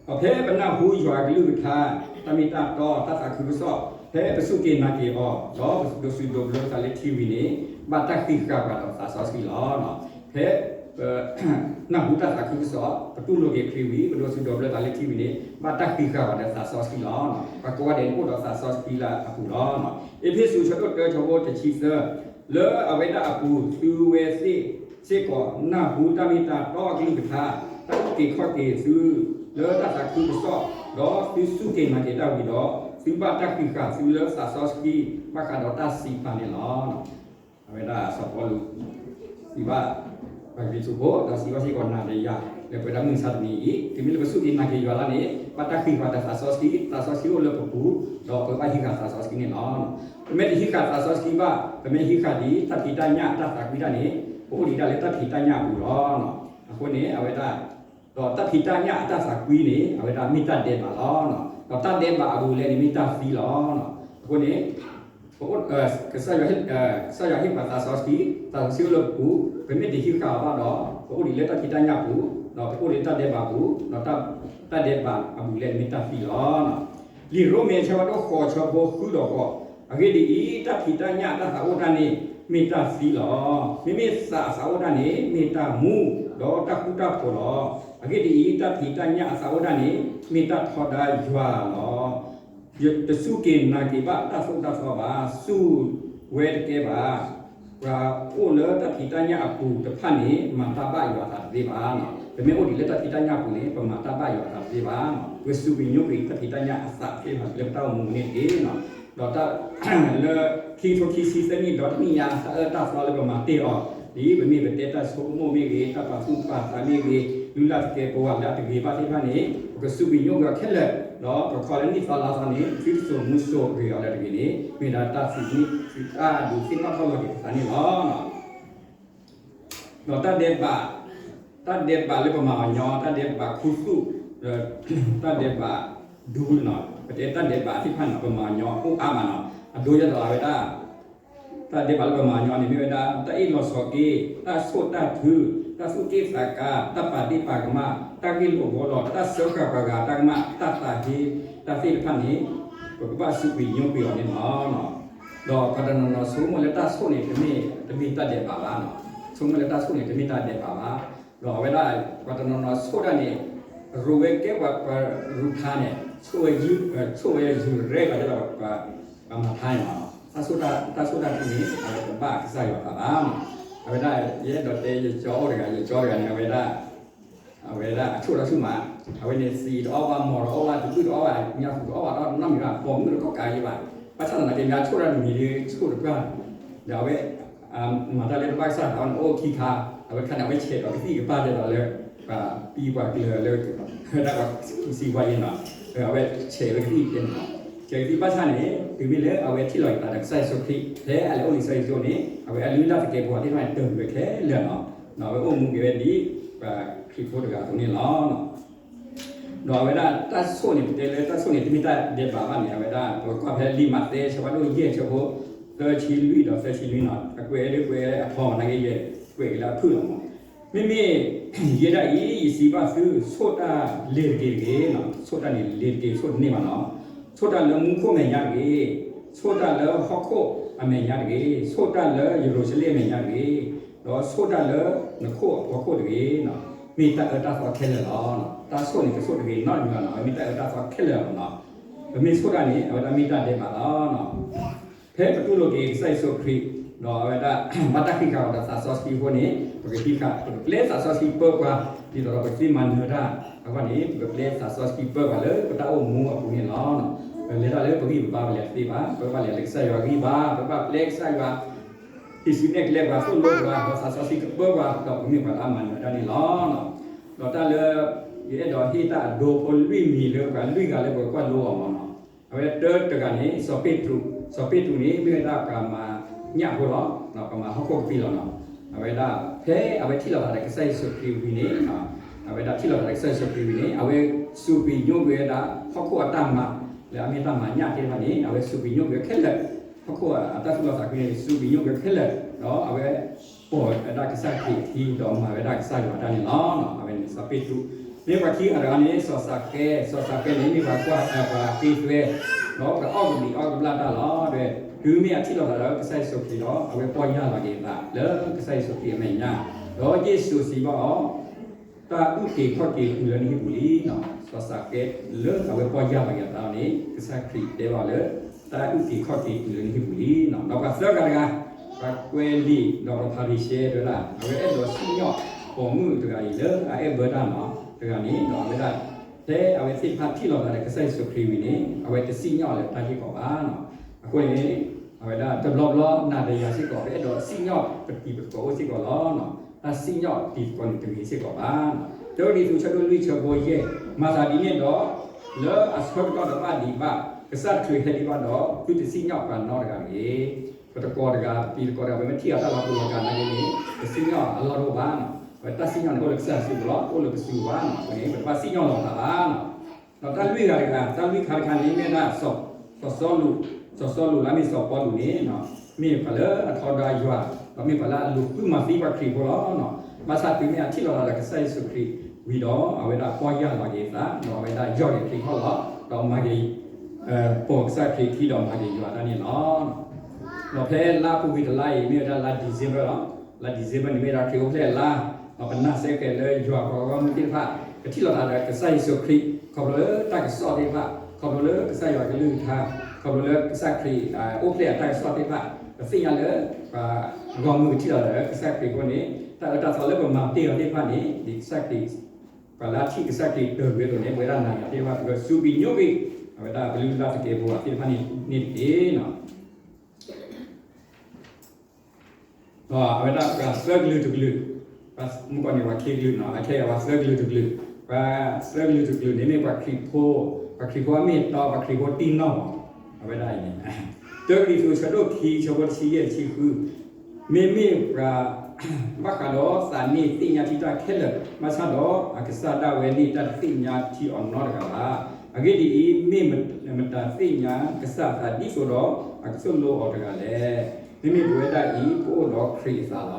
ဒီးဖဲပနၢ်ဟူယွၤအကလုၢ်ကထါ, တၢ်မ့ၢ်တၢ်တီ, တၢ်သးခုကစီၣ်, ဖဲပစူၢ်က့ၤနာ်က့ၤအီၤ, ဒီးပဒိးစူးဒိးဘျၢပသးလၢထံဝံၤန့ၣ်, ဘၣ်တၢ်ဃံးဃာ်ပှၤဒီးသးစီဆှံလီၤ. ဖဲ နၢ်ဟူတၢ်သးခုကစီၣ်, ပတူၢ်လိာ်က့ၤခရံာ်ဝံၤ, ပဒိးစူးဒိးဘျၢသးလၢထံဝံၤန့ၣ်, ဘၣ်တၢ်ဃံးဃာ်ပှၤဒီးသးစီဆှံလီၤ. ပှၤကိးဂၤဒဲးန့ၣ်အိၣ်ဒီးသးစီဆှံလၢအပူၤလီၤ. အ့းဖ့းစူး ဆၢဒိၣ်တၢ ဆၢဖိတဆံသၢ, လၢအဝဲဒၣ်အပူၤ သုဝဲသ့ၣ်စ့ၢ်ကီး နၢ်ဟူတၢ်မ့ၢ်တၢ်တီအကလုၢ်ကထါ, တၢ်အုၣ်က့ၤခီၣ်က့ၤသုလၢတၢ်သးခုကစီၣ်, ဒီးသုစူၢ်က့ၤနာ်က့ၤတၢ်ဝံၤဒီး, သုဘၣ်တၢ်ဃံးဃာ်သုလၢသးစီဆှံ ဘၣ်ဃးဒီးတၢ်စံးပာ်န့ၣ်လီၤ. အဝဲဒၣ်စီၤပီလူး စံးဘၣ် ပှၤကရံၣ်သူးဖိ ဒီးစံးဘၣ်စ့ၢ်ကီးနၤဒီးယၤ လၢပဝဲဒၣ်မုၢ်မဆါတနံၤအံၤ, တုၤမ့ၢ်လၢပစူၢ်က့ၤနာ်က့ၤယွၤလီၤန့ၣ်, ဘၣ်တၢ်ဃံးဃာ်ဒီးသးစီဆှံ, သးစီဆှံအိၣ်လၢပပူၤ, ဒီးပကဘၣ်ဟံးဃာ်သးစီဆှံန့ၣ်လီၤ. ပမ့ၢ်တဟံးဃာ်သးစီဆှံဘၣ်, ပမ့ၢ်ဟံးဃာ်ဒ်တၢ်ဖံးတၢ်ညၣ်အတၢ်သးကွံတၢ်န့ၣ်, ပအိၣ်ဒံးဒၣ်လၢတၢ်ဖံးတၢ်ညၣ်အပူၤလီၤ. အဃိန့ၣ် အဝဲဒၣ် ဒီးတၢ်ဖံးတၢ်ညၣ်အတၢ်သးကွံန့ၣ် အဝဲဒၣ်မ့ၢ်တၢ်ဒဲးဘးလီၤ. ဒီးတၢ်ဒဲးဘးအဘူးအလဲန့ၣ်မ့ၢ်တၢ်သံလီၤ. အဃိန့ၣ် ပအိၣ် ကစၢ်ယွၤဟ့ၣ် ကစၢ်ယွၤဟ့ၣ်ပှၤသးစီဆှံ, သးစီဆှံအိၣ်လၢပပူၤ, ပမ့ၢ်တဟံးဃာ်အီၤဘၣ်ဒီး ပအိၣ်ဒံးလၢတၢ်ဖံးတၢ်ညၣ်ပူၤ, ဒီးပအိၣ်ဒံးလၢတၢ်ဒဲးဘးပူၤ, ဒီးတၢ်ဒဲးဘးအဘူးအလဲန့ၣ်မ့ၢ်တၢ်သံလီၤ. လံာ်ရိမ့ၤ ဆၢဒိၣ်ဃိး ဆၢဖိဃုဒီးဃိး, အဂ့ၢ်ဒ်အံၤ, တၢ်ဖံးတၢ်ညၣ်အတၢ်သးအိၣ်တၢ်န့ၣ် မ့ၢ်တၢ်သံလီၤ. မ့မ့ၢ်သးအသးအိၣ်တၢ်န့ၣ် မ့ၢ်တၢ်မူ, ဒီးတၢ်ဃူတၢ်ဖိးလီၤ. အဂ့ၢ်ဒ်အံၤ, တၢ်ဖံးတၢ်ညၣ်အသးအိၣ်တၢ်န့ၣ် မ့ၢ်တၢ်ထီဒါယွၤလီၤ. တစူၢ်က့ၤနာ်က့ၤဘၣ်တၢ်သိၣ်တၢ်သီဘၣ်, စူၢ်ဝဲတကဲဘၣ်. ပှၤအိၣ်လၢတၢ်ဖံးတၢ်ညၣ်အပူၤတဖၣ်န့ၣ် မၤတၢ်ဘၣ်ယွၤအသးတသ့ဘၣ်. ပမ့ၢ်အိၣ်ဒံးလၢတၢ်ဖံးတၢ်ညၣ်အပူၤန့ၣ် ပမၤတၢ်ဘၣ်ယွၤအသးတသ့ဘၣ်. ပစူၢ်က့ၤနာ်က့ၤတၢ်ဖံးတၢ်ညၣ်အသးသ့ဘၣ်လၢပတၢ်အိၣ်မူန့ၣ်တက့ၢ်. ဒီးတၢ် လၢခံကထိခံဆံသၢနံၣ်ဒီတနံၣ်ညါ တၢ်အၢတၢ်သီလၢပမၤတ့ၢ်အီၤ, ဒ်ပမ့ၢ်ပတဲတၢ်ဆိကမိၣ်မ့ၢ်ဂ့ၤ, တၢ်ပာ်သူၣ်ပာ်သးမ့ၢ်ဂ့ၤ, လုၢ်လၢ်သကဲးပဝးလၢအတဂ့ၤဘၣ်သ့ၣ်တဖၣ်န့ၣ် ပကစူၢ်က့ၤနာ်က့ၤအီၤခဲလၢာ်, ဒီးပခိးလၢနံၣ်သီလါသီန့ၣ် သုတစိာ်မူစိာ်ဂ့ၤအီၤလၢတဂ့ၤန့ၣ် မ့ၢ်ဒၣ်တၢ်သ့ၣ်နီၣ် တၢ်ဒုးသ့ၣ်နီၣ်ထီၣ်လီၤက့ၤပသးန့ၣ်လီၤ. ဒီးတၢ်ဒဲးဘး, တၢ်ဒဲးဘးလၢပမၤအီၤညီ, တၢ်ဒဲးဘးခူသူၣ်, တၢ်ဒဲးဘးဒူန့ၣ်, ပတဲတၢ်ဒဲးဘးသ့ၣ်တဖၣ်န့ၣ် ပမၤအီၤညီအိၣ်အါမးန့ၣ်, အဒိယဲၢ်ဒီးအဝဲဒၣ် တၢ်ဒဲးဘးလၢပမၤအီၤညီန့ၣ် မ့ၢ်ဝဲဒၣ် တၢ်အ့ၣ်လိာ်ဆိးက့, တၢ်ဆိၣ်တၢ်ထု, တၢ်သူၣ်က့ၣ်သးကါ, တၢ်ပာ်ဒ့ၣ်ပာ်ကမၣ်, တၢ်ဂ့ၢ်လိာ်ဘှီလိာ်, တၢ်စၢဃာ်ပှၤဂၤတၢ်ကမၣ်, တၢ်သးဟ့, တၢ်သ့ၣ်တဖၣ်န့ၣ် ပကဘၣ်စူၢ်က့ၤနာ်က့ၤအီၤန့ၣ်လီၤ. ဒီးပှၤတနီၤနီၤဆိကမိၣ်လၢတၢ်ဆိၣ်န့ၣ် တမ့ၢ်တၢ်ဒဲးဘးဘၣ်, ဆိကမိၣ်လၢတၢ်ဆိၣ်န့ၣ် တမ့ၢ်တၢ်ဒဲးဘးဘၣ်. ဒီးအဝဲဒၣ် ပှၤတနီၤနီၤဆိၣ်တၢ်န့ၣ် ရိးဝဲကဲပှၤရူးထါန့ၣ် ဆိၣ်ဝဲယုၢ်ရဲၣ်ဘၣ်ဒီး ပှၤမၤထါန့ၣ်လီၤ. တၢ်ဆိၣ်တၢ်ထုန့ၣ် အဝဲတဘၣ်ကစၢ်ယွၤအသးဘၣ်. အဝဲဒၣ် ယအဲၣ်ဒိးတဲယကၠီအိၣ်တဂၤ, ယကၠီတဂၤန့ၣ် အဝဲဒၣ် အဝဲဒၣ်အဆိၣ်တၢ်ဆူၣ်မး, အဝဲန့ၣ်သံးတအီၣ်ဘၣ်, မီၤတအီၣ်ဘၣ်, တဘုၣ်တအီၣ်ဘၣ်, ညၣ်သူးတအီၣ်ဘၣ်ဒီးနီတမံၤဘၣ်, ပိာ်မုၣ်တကိးကးယံဘၣ်. ဘၣ်ဆၣ်သနာ်က့ မ့ၢ်ဆိၣ်တၢ်တမံၤဒီး ဆိၣ်တပှၢ်, ဒီးအဝဲ မၤတၢ်လၢတဘၣ်ကစၢ်အသးန့ၣ် အိၣ်ခံခါ, အဝဲတခါန့ၣ် အဝဲဆဲးဒီးကသံၣ်ကပၢ်ဒဲးဒီးလၢ ပှၤပံပှၤကျၢၤလၢ ဝဲဒၣ်ပှၤစံးပှၤယဲၢ်န့ၣ်, အဝဲဆဲးလၢကသံၣ်ယဲၢ်န့ၣ်, ဆဲးကသံၣ်ဘၣ်ဆၣ်န့ၣ် တုၤမ့ၢ်လၢအဝဲထံၣ်လိာ်က့ၤသးဒီးကစၢ်ယ့ၣ်ၡူးခရံာ် ဖဲအလဲၤအိၣ်လံကစၢ်ယ့ၣ်ၡူးန့ၣ် အဝဲအလုၢ်အလၢ်သကဲးပဝးသ့ၣ်တဖၣ်န့ၣ် တၢၢ်ကွံာ်ဝဲခဲလၢာ်န့ၣ်, ဒီးအဝဲအိၣ်မူက့ၤဝဲဒ်ပှၤခရံာ်ဖိတဂၤအသိးန့ၣ်လီၤ. ဒီးအဝဲဒၣ်တၢ်ဆိၣ်န့ၣ် ပတဲလၢတၢ်ဆိၣ်န့ၣ် တမ့ၢ်တၢ်ဒဲးဘးဘၣ်န့ၣ် အဝဲဒၣ် ပကွၢ်ဖဲလံာ်မးသဲ ဆၢဖးဒိၣ်ယဲၢ် ဆၢဖိ သၢဆံလွံၢ်ဒီးသၢဆံနွံန့ၣ်, အကွဲးလၢကွဲးအထီမး နာ်က့ယဲၢ် ကွဲးက့ၤလၢအဖုၣ်လီၤမး. မ့မ့ၢ် ယဲဒၣ်အံၤ ယစံးဘၣ်သု, ဆိၣ်တၢ်လ့ၤတက့ၤတဂ့ၤ, ဆိၣ်တၢ်န့ၣ်လ့ၤတက့ၤ ဆိၣ်တန့ၢ်ဘၣ်န့ၣ်, ဆိၣ်တၢ်လၢမူခိၣ်မဲာ်ညါတဂ့ၤ, ဆိၣ်တၢ်လၢဟီၣ်ခိၣ်အမဲာ်ညါတဂ့ၤ, ဆိၣ်တၢ်လၢယရူၤၡလ့ၣ်အမဲာ်ညါတဂ့ၤ, ဒီးဆိၣ်တၢ်လၢနခိၣ်အဖီခိၣ်တဂ့ၤန့ၣ်. မ့ၢ်တၢ်အၢတၢ်သီခဲလၢာ်လီၤ. တၢ်ဆိၣ်န့ၣ် ပဆိၣ်တဂ့ၤနီတမံၤဘၣ်နီၤ, အဝဲမ့ၢ်တၢ်အၢတၢ်သီခဲလၢာ်လီၤနီၤ. ပမ့ၢ်ဆိၣ်တၢ်န့ၣ် အဝဲဒၣ်မ့ၢ်တၢ်ဒဲးဘးလီၤ. ဖဲပတူၢ်လိာ်က့ၤကစၢ်ယ့ၣ်ၡူးခရံာ် ဒီးအဝဲဒၣ် ဘၣ်တၢ်ဃံးဃာ်အီၤဒီးသးစီဆှံအဃိန့ၣ် ပကဟံးဃာ် ပကပျဲသးစီဆှံပၢပှၤ ဒ်သိးဒီးပကသ့မၤနၢၤတၢ်အဂီၢ်န့ၣ် ပကပျဲသးစီဆှံပၢပှၤလၢပတၢ်အိၣ်မူအပူၤန့ၣ်လီၤ. ပလဲၤတၢ်လၢပဂံၢ်ပဘါပလဲၤတသ့ဘၣ်, ပဘၣ်လဲၤလၢကစၢ်ယွၤဂံၢ်ဘါ, ပဘၣ်ပျဲကစၢ်ယွၤ ဟံးစုနဲၣ်ကျဲပှၤ သိၣ်လိပှၤ ဒီးသးစီဆှံကပၢပှၤ ဒီးပမ့ၢ်ပှၤလၢအမၤနၢၤတၢ်န့ၣ်လီၤ. ဒီးတၢ်လၢ ယအဲၣ်ဒိးဟ့ၣ်တၢ်အဒိဖိလွံၢ်မံၤလၢပှၤလွံၢ်ဂၤလၢပှၤကွၢ်လိအီၤမ့ၢ်နီၤ. အဝဲတၢတဂၤန့ၣ် စီၤပ့းတရူး, စီၤပ့းတရူးန့ၣ် မ့ၢ်ဝဲဒၣ်ပှၤမၤညၣ်ဖိလီၤ, ပှၤမၤဟီၣ်ခိၣ်ကပံာ်လီၤနီၤ. အဝဲဒၣ် ဖဲအဝဲထံၣ်လိာ်သးဒီးကစၢ်ယ့ၣ်ၡူးခရံာ်ဝံၤန့ၣ် အဝဲဒၣ်ထံၣ်လိာ်သးဒီးကစၢ်ယ့ၣ်ၡူးခရံာ်ဝံၤန့ၣ် အဝဲစူးကွံာ်ညိကွံာ်ဝဲဒၣ် ဟီၣ်ခိၣ်အတၢ်မၤ လၢအမ့ၢ်တၢ်မၤညၣ်သ့ၣ်တဖၣ်န့ၣ် အဝဲစူးကွံာ်ညိကွံာ်ခဲလၢာ်, ဟီၣ်ခိၣ်အတၢ်သူၣ်လီသးကွံန့ၣ် စူးကွံာ်ညိကွံာ်ခဲလၢာ်, ဒီးအဝဲပိာ်ဝဲဒၣ်ကစၢ်ခရံာ်အခံ ဒီးမၤဝဲဒၣ်ကစၢ်ယွၤတၢ်န့ၣ်လီၤ. အဝဲန့ၣ်စီၤပ့းတရူး, မ့ၢ်ပှၤခံဂၤတဂၤန့ၣ် စီၤစးကဲ, စီၤစးကဲန့ၣ် မ့ၢ်ပှၤကွၢ်ပှၤဃ့သွဲ ဒီးပှၤအီၣ်ကဘျံးအီၣ်ကဘျၣ်တၢ်လီၤ. တုၤမ့ၢ်အထံၣ်လိာ်သးဒီးကစၢ်ယ့ၣ်ၡူးခရံာ်ဒီး အဝဲပီၢ်ယၢ်လီၤက့ၤအသးလၢကစၢ်ယ့ၣ်ၡူးခရံာ်အမဲာ်ညါ, ဒီးယ့ၣ်ၡူးစံးဘၣ်အီၤ တၢ်အုၣ်က့ၤခီၣ်က့ၤတုၤလၢနဟံၣ်ပူၤလံနီၤ. စီၤစးကဲလၢအဝဲပီၢ်ယၢ်လီၤက့ၤအသးန့ၣ် ကစၢ်ခရံာ်တဲဘၣ်လၢ တၢ်အုၣ်က့ၤခီၣ်က့ၤတုၤလၢနဟံၣ်ပူၤလံနီၤ. ဒီးပှၤသၢဂၤတဂၤ, ပှၤကွဲးလံာ်ဒီးပှၤဖၤရံၤၡဲတဲဝဲဒၣ် အဝဲအဲၣ်ဒိးစံၣ်ညီၣ်ပိာ်မုၣ်တဂၤအံၤလၢအအဲၣ်ဘၢတၢ်နီၤ. တဂၤန့ၣ်ဒီးအဝဲဒၣ် ဖဲအဝဲသ့ၣ်တဖၣ်ထံၣ်လိာ်သးဒီးကစၢ်ယ့ၣ်ၡူးခရံာ်ဝံၤန့ၣ် အဝဲတစံၣ်ညီၣ်လၢတၢ်ဟ့ၣ်ကီးဘၣ်နီၤ. အဃိန့ၣ် အဝဲဒၣ်တဘျီဘျီနၤဒီးယၤစ့ၢ်ကီး ပအဲၣ်ဒိးစံၣ်ညီၣ်ပတံၤပသကိးအိၣ်စ့ၢ်ကီးလီၤ. တၢ်စံၣ်ညီၣ်တံၤသကိးန့ၣ်တဂ့ၤစ့ၢ်ကီးဘၣ်. တၢကရံၣ်သူးဆၢဒိၣ်လွံၢ်ဆၢဖိယဲၢ်, မၤသးဒ်န့ၣ်ဒီး လၢအဆၢကတီၢ်တဘၣ်ဒံးဘၣ် ကစၢ်တချုးဟဲဒံးဘၣ်ဒီး သုတစံၣ်ညီၣ်ပှၤနီတဂၤတဂ့ၤ. ပတံၤသကိးတဂၤ, ပတံၤသကိးတဂၤ ပမ့ၢ်ထံၣ်အတၢ်လီၤပူၤလီၤကၤနာ်က့န့ၣ် ပစံၣ်ညီၣ်အလီၢ်တအိၣ်ဘၣ်. အဝဲတၢ်စံၣ်ညီၣ်န့ၣ်အိၣ်လၢကစၢ်စုပူၤလီၤ, အိၣ်လၢပစုပူၤဘၣ်နီၤ. အဃိန့ၣ် ပတဘၣ်စံၣ်ညီၣ်လီၤသးဘၣ်နီၤ. ဒီးတၢ်လွံၢ်ဂၤတဂၤ, တၢ်လွံၢ်ခါတခါန့ၣ် မ့ၢ်ဝဲဒၣ် စီၤစီလူး, စီၤစီလူးလၢအမ့ၢ်စီၤပီလူးန့ၣ် မ့ၢ်ပှၤလၢအထီဒါယွၤ, ဒီးမ့ၢ်ပှၤလၢအလူၤဃုမၤသံပှၤခရံာ်ဖိလီၤ. ဘၣ်ဆၣ်တုၤမ့ၢ်အထံၣ်လိာ်သးဒီးကစၢ်ယ့ၣ်ၡူးခရံာ်ဝံၤဒီး အဝဲဒၣ်ပီၢ်ယၢ်လီၤက့ၤအသး, ဒီးအဝဲဒၣ်ယီၢ်က့ၤခရံာ်ခီၣ်လီၤ, ဒီးမၤက့ၤ ပိာ်ကစၢ်ခရံာ်ခံဒီးမၤက့ၤယွၤတၢ်န့ၣ်လီၤ. ဒီးဖဲလါပူၤကွံာ်တလါအံၤ မ့ၢ်ဝဲဒၣ်လါ December လီၤ. လါ December န့ၣ်မ့ၢ်ဝဲဒၣ်ခရံာ်အိၣ်ဖျဲၣ်အလါ, ဒီးပနာ်စ့ၢ်ကီးလၢယွၤပှၤဂီၢ်မုၢ်သ့ၣ်တဖၣ် ကထံၣ်လိာ်သးဒီးကစၢ်ယ့ၣ်ၡူးခရံာ် ခီဖျိလၢတၢ်ကစီၣ်သ့ၣ်တဖၣ်, ခီဖျိလၢကစၢ်ယွၤကလုၢ်ကထါ, ခီဖျိလၢကစၢ်ခရံာ်အိၣ်ဖျဲၣ်အတၢ်ကစီၣ်သ့ၣ်တဖၣ်, ပသ့ၣ်ညါလၢ ပှၤဂီၢ်မုၢ်ကထံၣ်လိာ်သးဒီးကစၢ်ခရံာ်အဃိန့ၣ် တၢ်အၢတၢ်သီလၢပမၤတ့ၢ်အီၤသ့ၣ်တဖၣ်န့ၣ် ဒ်ကစၢ်ခရံာ် ပှၤလၢအထံၣ်ကစၢ်ခရံာ်တၢၢ်ဝဲအသိးန့ၣ် ပဝဲဒၣ်နၤယၤသ့ၣ်တဖၣ် ပကစူးကွံာ်ညိကွံာ် အဝဲဒၣ်ပလုၢ်လၢ်သကဲးပဝးသ့ၣ်တဖၣ်န့ၣ်တက့ၢ်နီၤ. ဒီးအဝဲဒၣ်ပှၤသၢကလုာ်တကလုာ်, မုၢ်ကီၢ်န့ၣ်ပှၤခံကလုာ်နီၤ, အခဲအံၤပှၤသၢကလုာ်တကလုာ်, ပှၤသၢကလုာ်တကလုာ်န့ၣ်မ့ၢ်ပှၤခရံာ်ဖိ, ပှၤခရံာ်ဖိအမ့ၢ်အတီ ပှၤခရံာ်ဖိတံၢ်နီၢ်မး, အဝဲဒၣ်အံၤန့ၣ် တၢကရံၣ်သူး အဆၢဒိၣ်ခံ အဆၢဖိတဆံယဲၢ်တဆံဃု, မ့မ့ၢ်ပှၤ ဘၣ်ဃးဒီးသးန့ၣ်သ့ၣ်ညါထံတၢ်ခဲလၢာ်, ဘၣ်ဆၣ်ဒီးအကစၢ်ဒၣ်ဝဲန့ၣ်တၢ်တသ့ၣ်ညါထံအီၤနီတဂၤဘၣ်. အဂ့ၢ်ဒ်အံၤ, မ့ၢ်မတၤသ့ၣ်ညါကစၢ်အသးဒ်သိးဒီးအကသိၣ်လိအီၤတဂၤလဲၣ်. မ့မ့ၢ်ပဝဲဒၣ်အံၤ ပအိၣ်ဒီးခရံာ်အ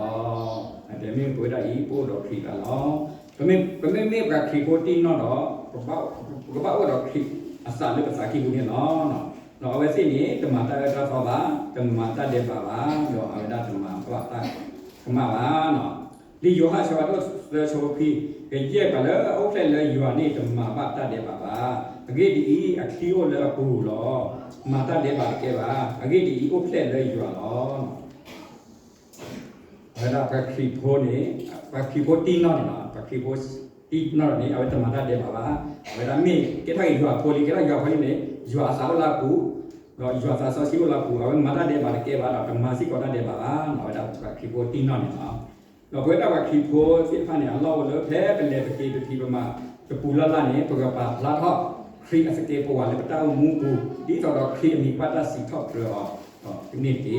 သးလီၤ. မ့မ့ၢ်ပဝဲဒၣ်အံၤ ပအိၣ်ဒီးခရံာ်အသးလီၤ. ပမ့မ့ၢ်ပှၤခရံာ်ဖိတံၢ်နီၢ်ဒီး ပကဘၣ်အိၣ်ဒီးခရံာ်အသးလၢပသးကံၢ်ပူၤန့ၣ်လီၤ. ဒီးအဝဲသ့ၣ်န့ၣ် တမၤတၢ်အၢတၢ်သီဘၣ်, တမၤတၢ်ဒဲးဘးဘၣ်, ဒီးအဝဲဒၣ်တမၤဘၣ်တၢ်ကမၣ်ဘၣ်. လံာ်ယိၤဟၣ် အဆၢဒိၣ်သၢ အဆၢဖိခွံ, ကယဲၢ်ပှၤလၢအအိၣ်ဖျဲၣ်လၢယွၤန့ၣ် တမၤဘၣ်တၢ်ဒဲးဘးဘၣ်. အဂ့ၢ်ဒ်အံၤ, အချံအိၣ်လၢအပူၤလီၤ. မၤတၢ်ဒဲးဘးတကဲဘၣ်. အဂ့ၢ်ဒ်အံၤ, အိၣ်ဖျဲၣ်လၢယွၤလီၤ. အဝဲဒၣ်ပှၤခရံာ်ဖိန့ၣ်, ပှၤခရံာ်ဖိတံၢ်နီၢ်န့ၣ်လီၤ. ပှၤခရံာ်ဖိတံၢ်နီၢ်န့ၣ် အဝဲတမၤတၢ်ဒဲးဘးဘၣ်. အဝဲဒၣ်မ့ၢ်ကဲထီၣ်က့ၤယွၤအဖိလံ, ကဲထီၣ်ယွၤအဖိလံန့ၣ် ယွၤအသးအိၣ်လၢအပူၤ, ဒီးယွၤသးစီဆှံအိၣ်လၢအပူၤ, အဝဲမၤတၢ်ဒဲးဘးတကဲဘၣ်ဒီး တမၤစ့ၢ်ကီးတၢ်ဒဲးဘးဘၣ်. အဝဲဒၣ်ပှၤခရံာ်ဖိတံၢ်နီၢ်န့ၣ်လီၤ. ဒီးပဝဲဒၣ်ပှၤခရံာ်ဖိသ့ၣ်တဖၣ်န့ၣ် အလီၢ်အိၣ်လၢဖဲပလဲၤပက့ၤပဖံးပမၤတပူၤလၢ်လၢ်န့ၣ် ပကပာ်ဖျါထီၣ်ခရံာ်အသကဲးပဝးလၢပတၢ်အိၣ်မူအပူၤ ဒ်သိးဒီးခရံာ်အမံၤကဘၣ်တၢ်စံးထီၣ်ပတြၢၤအီၤ ကန့ၣ်တက့ၢ်.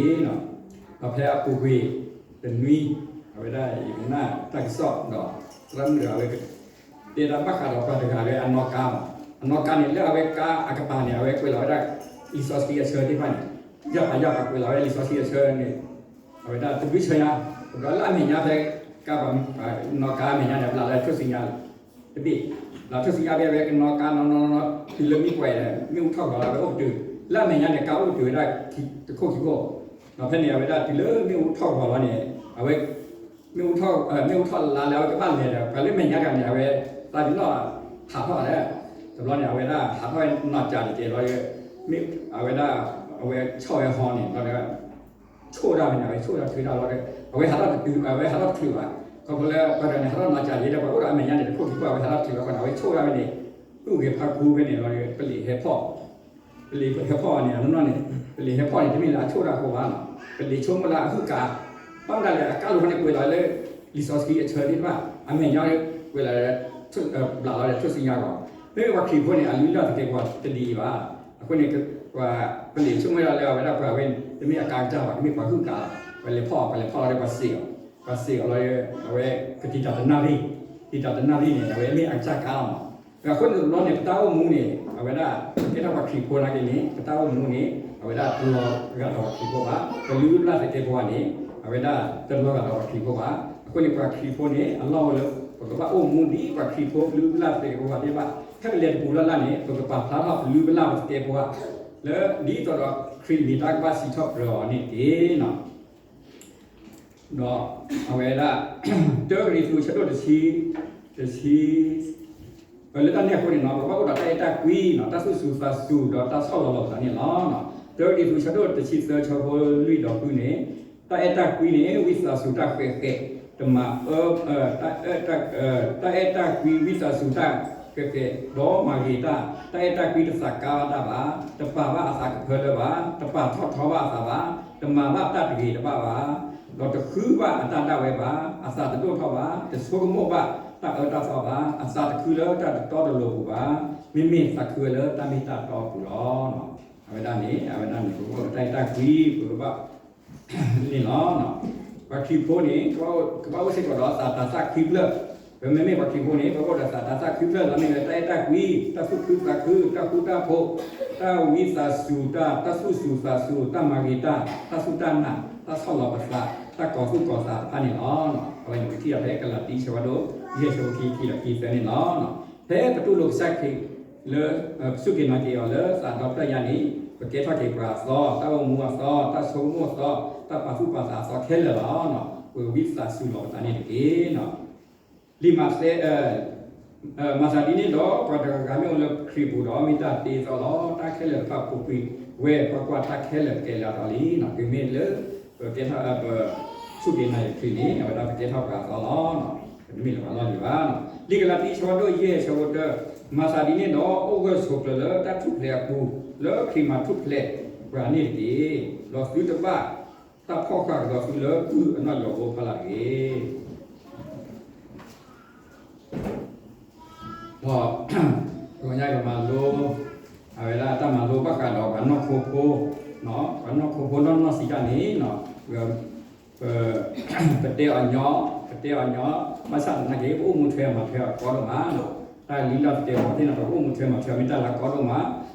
ဒီးဖဲအပူၤကွံာ်တနွံ အဝဲဒၣ်ယကနၣ်တၢ်ကစီၣ်ဒီး သရၣ်မုၣ်တဂၤဝဲ တဲဒၣ်ဘၣ်ဃးဒီးပှၤတဂၤလၢအနီၣ်ကါမး, အနီၣ်ကါန့ၣ် လၢအဝဲကါအကပၤန့ၣ် အဝဲကွဲးလီၤဝဲဒၣ် လံာ်စီဆှံအဆၢသ့ၣ်တဖၣ်န့ၣ်, ယၢ်ဖးယၢ်ဖးကွဲးလီၤဝဲဒၣ်လံာ်စီဆှံအဆၢန့ၣ်, အဝဲဒၣ်တဘျုးဆၢညါ, ဒီးလၢအမဲာ်ညါဖဲ ကါပၤ နီၣ်ကါအမဲာ်ညါန့ၣ် ဘျးလၢထိၣ်စုညါတဘ့ၣ်, ဘျးထိၣ်စုညါဖဲအဝဲကနီၣ်ကါနီၣ်နီၣ်နီၣ် တုၤလၢမ့ၣ်ကွဲးဒီး မ့ၣ်အူထီၣ်ဂီၤလီၤ အဝဲအိၣ်ပတုာ်, လၢအမဲာ်ညါန့ၣ် ကါအိၣ်ပတုာ်ဝဲဒၣ်တခိၣ်ခံခိၣ်, ဒီးဖဲန့ၣ် အဝဲဒၣ်တုၤလၢမ့ၣ်အူထီၣ်ဂီၤလီၤန့ၣ် အဝဲ မ့ၣ်အူထီၣ်လါလၢအဝဲကဘၣ်လဲၤဒီး ပှၤလၢမဲာ်ညါတဂၤန့ၣ် အဝဲသးပ့ၤနီၣ်ဟးထီၣ်ဒၣ်, တဘျီန့ၣ် အဝဲဒၣ်ဟးထီၣ်ဝဲနီၢ်ကၠးတကဲလီၤ, မ့ၢ်အဝဲဒၣ် အဝဲဆီၣ်ဝဲဟီန့ၣ် ဘျီဒီး ဆိၣ်ဒၣ်ဝဲန့ၣ် အဝဲဆိၣ်ဒၣ်ထုးဒၣ်လီၤဒီး အဝဲဟးထီၣ်တတုၤ အဝဲဟးထီၣ်တချုးဘၣ်, ခီဖျိလၢပှၤတဂၤန့ၣ် ဟးထီၣ်နီၢ်ကၠးယဲဒီး ပှၤအိၣ်ဒီးအမဲာ်ညါန့ၣ် တခိၣ်ခံခိၣ် အဝဲဟးထီၣ်တချုးဘၣ်အဃိန့ၣ် အဝဲဆိၣ်ဒၣ်ဝဲန့ၣ် သူၣ်ဂဲၤဖးခူဖဲန့ၣ်လီၤဒီး ပလံးဟဲဖီၣ် ပလံးဟဲဖီၣ်န့ၣ် အနီၢ်နီၢ်န့ၣ် ပလံးဟဲဖီၣ်န့ၣ် တမ့ၢ်လၢအဆိၣ်ဒၣ်အဃိဘၣ်နီၤ, ပလံးဆိကမိၣ်လၢအဟုၣ်ကး, ဘၣ်မတၤလဲၣ် အကါလိၤခီန့ၣ် ကွဲးလီၤလၢ လံာ်စီဆှံအဆၢသ့ၣ်တဖၣ် အမဲာ်ညါကွဲးလီၤလၢ ဘျးလီၤဒီးထိၣ်စုညါလီၤ, မ့မ့ၢ်ပှၤခရံာ်ဖိန့ၣ် အလုၢ်အလၢ်သကဲးပဝးတဒ်အံၤဘၣ်, အဃိန့ၣ် ပလံးဆိကမိၣ်ဒၣ်လၢအဝဲဒၣ်ပှၤဝဲ တမ့ၢ်အကါကစၢ်ဘၣ်, တမ့ၢ်ပှၤဟုၣ်ကး, ပှၤလဲၤဖီၣ် ပှၤလဲၤဖီၣ်လီၤဒီးပှၤစံးအီၤ, ပှၤစံးအီၤလီၤဒီး အဝဲကတံာ်တာ်တနၣ်ရံၣ်, တံာ်တာ်တနၣ်ရံၣ်န့ၣ် အဝဲမ့ၢ်အကစၢ်ကါလီၤမး, အဃိန့ၣ်တဘျီန့ၣ် ပတၢ်အိၣ်မူန့ၣ် အဝဲဒၣ် ကဲထီၣ်ပှၤခရံာ်ဖိနာ်က့န့ၣ် ပတၢ်အိၣ်မူန့ၣ် အဝဲဒၣ်တလီၤဂာ်ဒီးပှၤခရံာ်ဖိဘၣ်, ပလုၢ်လၢ်သကဲးပဝးန့ၣ် အဝဲဒၣ်တလီၤဂာ်ဒီးပှၤခရံာ်ဖိဘၣ်, အဃိန့ၣ် ပှၤခရံာ်ဖိန့ၣ် အလီၢ်အိၣ်လၢ ပကဘၣ်အိၣ်မူဒ်ပှၤခရံာ်ဖိပလုၢ်လၢ်သကဲးပဝးသ့ၣ်တဖၣ်, ဖဲပလဲၤတပူၤလၢ်လၢ်န့ၣ် ပကပာ်ဖျါထီၣ်ပလုၢ်ပလၢ်ပသကဲးပဝး လၢဒ်သိးဒီးခရံာ်မ့ၢ်တၢ်ကဘၣ်စံးထီၣ်ပတြၢၤအီၤန့ၣ်တက့ၢ်နီၤ. ဒီးအဝဲဒၣ် တၢကရံၣ်သူး ဆၢဒိၣ်တဆံ, တဆံ, လၢတၢ်န့ၣ်အဃိန့ၣ်နီၤ ပကဘၣ်အိၣ်ဒီးတၢ်အဲၣ်တၢ်ကွံနီၤ, တၢ်သူၣ်စူၤသးစူၤ ဒီးတၢ်ဆီၣ်လီၤလီၤပသးန့ၣ်လီၤ. တၢကရံၣ်သူး ဆၢဒိၣ်တဆံသၢ ဆၢဖိလွံၢ်ဒီးဃုန့ၣ်, တၢ်အဲၣ်တၢ်ကွံန့ၣ် ဝံသးစူၤတၢ်ဃဲးဃဲး, တမၤအၢ, တၢ်အဲၣ်တၢ်ကွံ ဝံသးစူၤတၢ်ဃဲးဃဲး ဒီးမၤဂ့ၤတၢ်, တၢ်အဲၣ်တၢ်ကွံတသးကါဘၣ်တၢ်ဘၣ်, တပာ်ဘၣ်အသးကဖၢလၢဘၣ်, တပာ်ထီၣ်ထီဘၣ်အသးဘၣ်, တမၤဘၣ်တၢ်တဂ့ၤတဘၣ်ဘၣ်, ဒီးတဃုဘၣ်အတၢ်ဒၣ်ဝဲဘၣ်, အသးတဒိၣ်ထီၣ်ဘၣ်, တဆိကမိၣ်ဘၣ်တၢ်အၢတၢ်သီဘၣ်, အသးတခုလၢတၢ်တတီတလိၤပူၤဘၣ်, မ့မ့ၢ်သးခုဝဲလၢတၢ်မ့ၢ်တၢ်တီအပူၤလီၤ. အဝဲဒၣ်န့ၣ် အဝဲဒၣ်န့ၣ် ပကဘၣ်အိၣ်ဒီးတၢ်အဲၣ်တၢ်ကွံ ပကဘၣ် န့ၣ်လီၤ. ပှၤခရံာ်ဖိန့ၣ် ကဘၣ်အိၣ်စ့ၢ်ကီးဒီးသးတၤသၣ်ခွံဖျၢၣ်, ပမ့မ့ၢ်ပှၤခရံာ်ဖိန့ၣ် ပကဘၣ်အိၣ်ဒီးသးတၤသၣ်ခွံဖျၢၣ်လီၤ, မ့ၢ်ဝဲတၢ်အဲၣ်တၢ်ကွံ, တၢ်သူၣ်ခုသးခု, တၢ်ဃူတၢ်ဖိး, တၢ်ဝံသးစူၤတၢ်, တၢ်သူၣ်စူၤသးစူၤ, တၢ်မၤဂ့ၤတၢ်, တၢ်စူၢ်တၢ်နာ်, တၢ်ဆီၣ်လီၤပသး, တၢ်ကီၤသူၣ်ကီၤသးတဖၣ်န့ၣ်လီၤ. အဝဲန့ၣ်ပထံၣ်အီၤဖဲကလၤတံ ဆၢဒိၣ် ယဲၢ် ဆၢဖိခံဆံခံဒီးခံဆံသၢန့ၣ်လီၤ. ဖဲပတူၢ်လိာ်ကစၢ်ခရံာ်လၢ ပစူၢ်က့ၤနာ်က့ၤအီၤလၢသးဒီဖျၢၣ်ညါန့ၣ် ပကဲထီၣ်က့ၤပှၤအသီ, တၢ်အိၣ်မူအသီ, တၢ်ဆိကမိၣ်အသီ, တၢ်ပာ်သူၣ်ပာ်သးအသီခဲလၢာ်လီၤ. ပဝံသးစူၤလီၤပသးန့ၣ်တက့ၢ်. လံာ်မးသဲ မၤသးဒ်န့ၣ်ဒီး ပှၤတဂၤဂၤမ့ၢ်အိၣ်လၢခရံာ်ပူၤဒီး မ့ၢ်တၢ်တ့အသီလီၤ. တၢ်ခဲလၢာ်တဖၣ်ပူၤကွံာ်ဝဲ, ကွၢ်ကွၢ်, တၢ်ခဲလၢာ်ကဲလၢအသီလံ. ပမ့ၢ်လၢ ပကဲထီၣ် ပစူၢ်က့ၤနာ်က့ၤခရံာ်န့ၣ် အဝဲဒၣ်ပကဲထီၣ်ပှၤအသီလီၤ. ပတမ့ၢ်လၢပှၤလီၢ်လံၤဘၣ်. လံာ်ကလၤတံ ဆၢဒိၣ်ယဲၢ် ဆၢဖိတၢ, မၤသးဒ်န့ၣ်ဒီး အိၣ်ဂၢၢ်ဆိးကျၢၤလၢတၢ်ထူၣ်ဖျဲးအပူၤ, လၢခရံာ်မၤထူၣ်ဖျဲးပှၤန့ၣ်တက့ၢ်. ဒီးသုတဘၣ်တၢ်ဖီၣ်ဃာ်ကဒီးသုလၢကုၢ်အနီၣ်ယိးဖိဖီလာ်တဂ့ၤ. ဒီး ပကညီကမၤလိ အဝဲဒၣ်တၢ်မၤလိဘၣ်ဃးဒီးပှၤနီၢ်ခိဖိ, ပှၤနီၢ်ခိဖိနီၢ်နီၢ်စံးတၢ်န့ၣ် ပ ပတဲအီၤညီ, ပတဲအီၤညီ, ဘၣ်ဆၣ်သနာ်က့ ပအိၣ်မူထွဲမၤထွဲအီၤကီဒိၣ်မး, တၢ်လံၤလီၢ်တတဲဘီသ့ၣ်န့ၣ် ပအိၣ်မူထွဲမၤထွဲအီၤ မ့ၢ်တၢ်လၢကီဒိၣ်မး,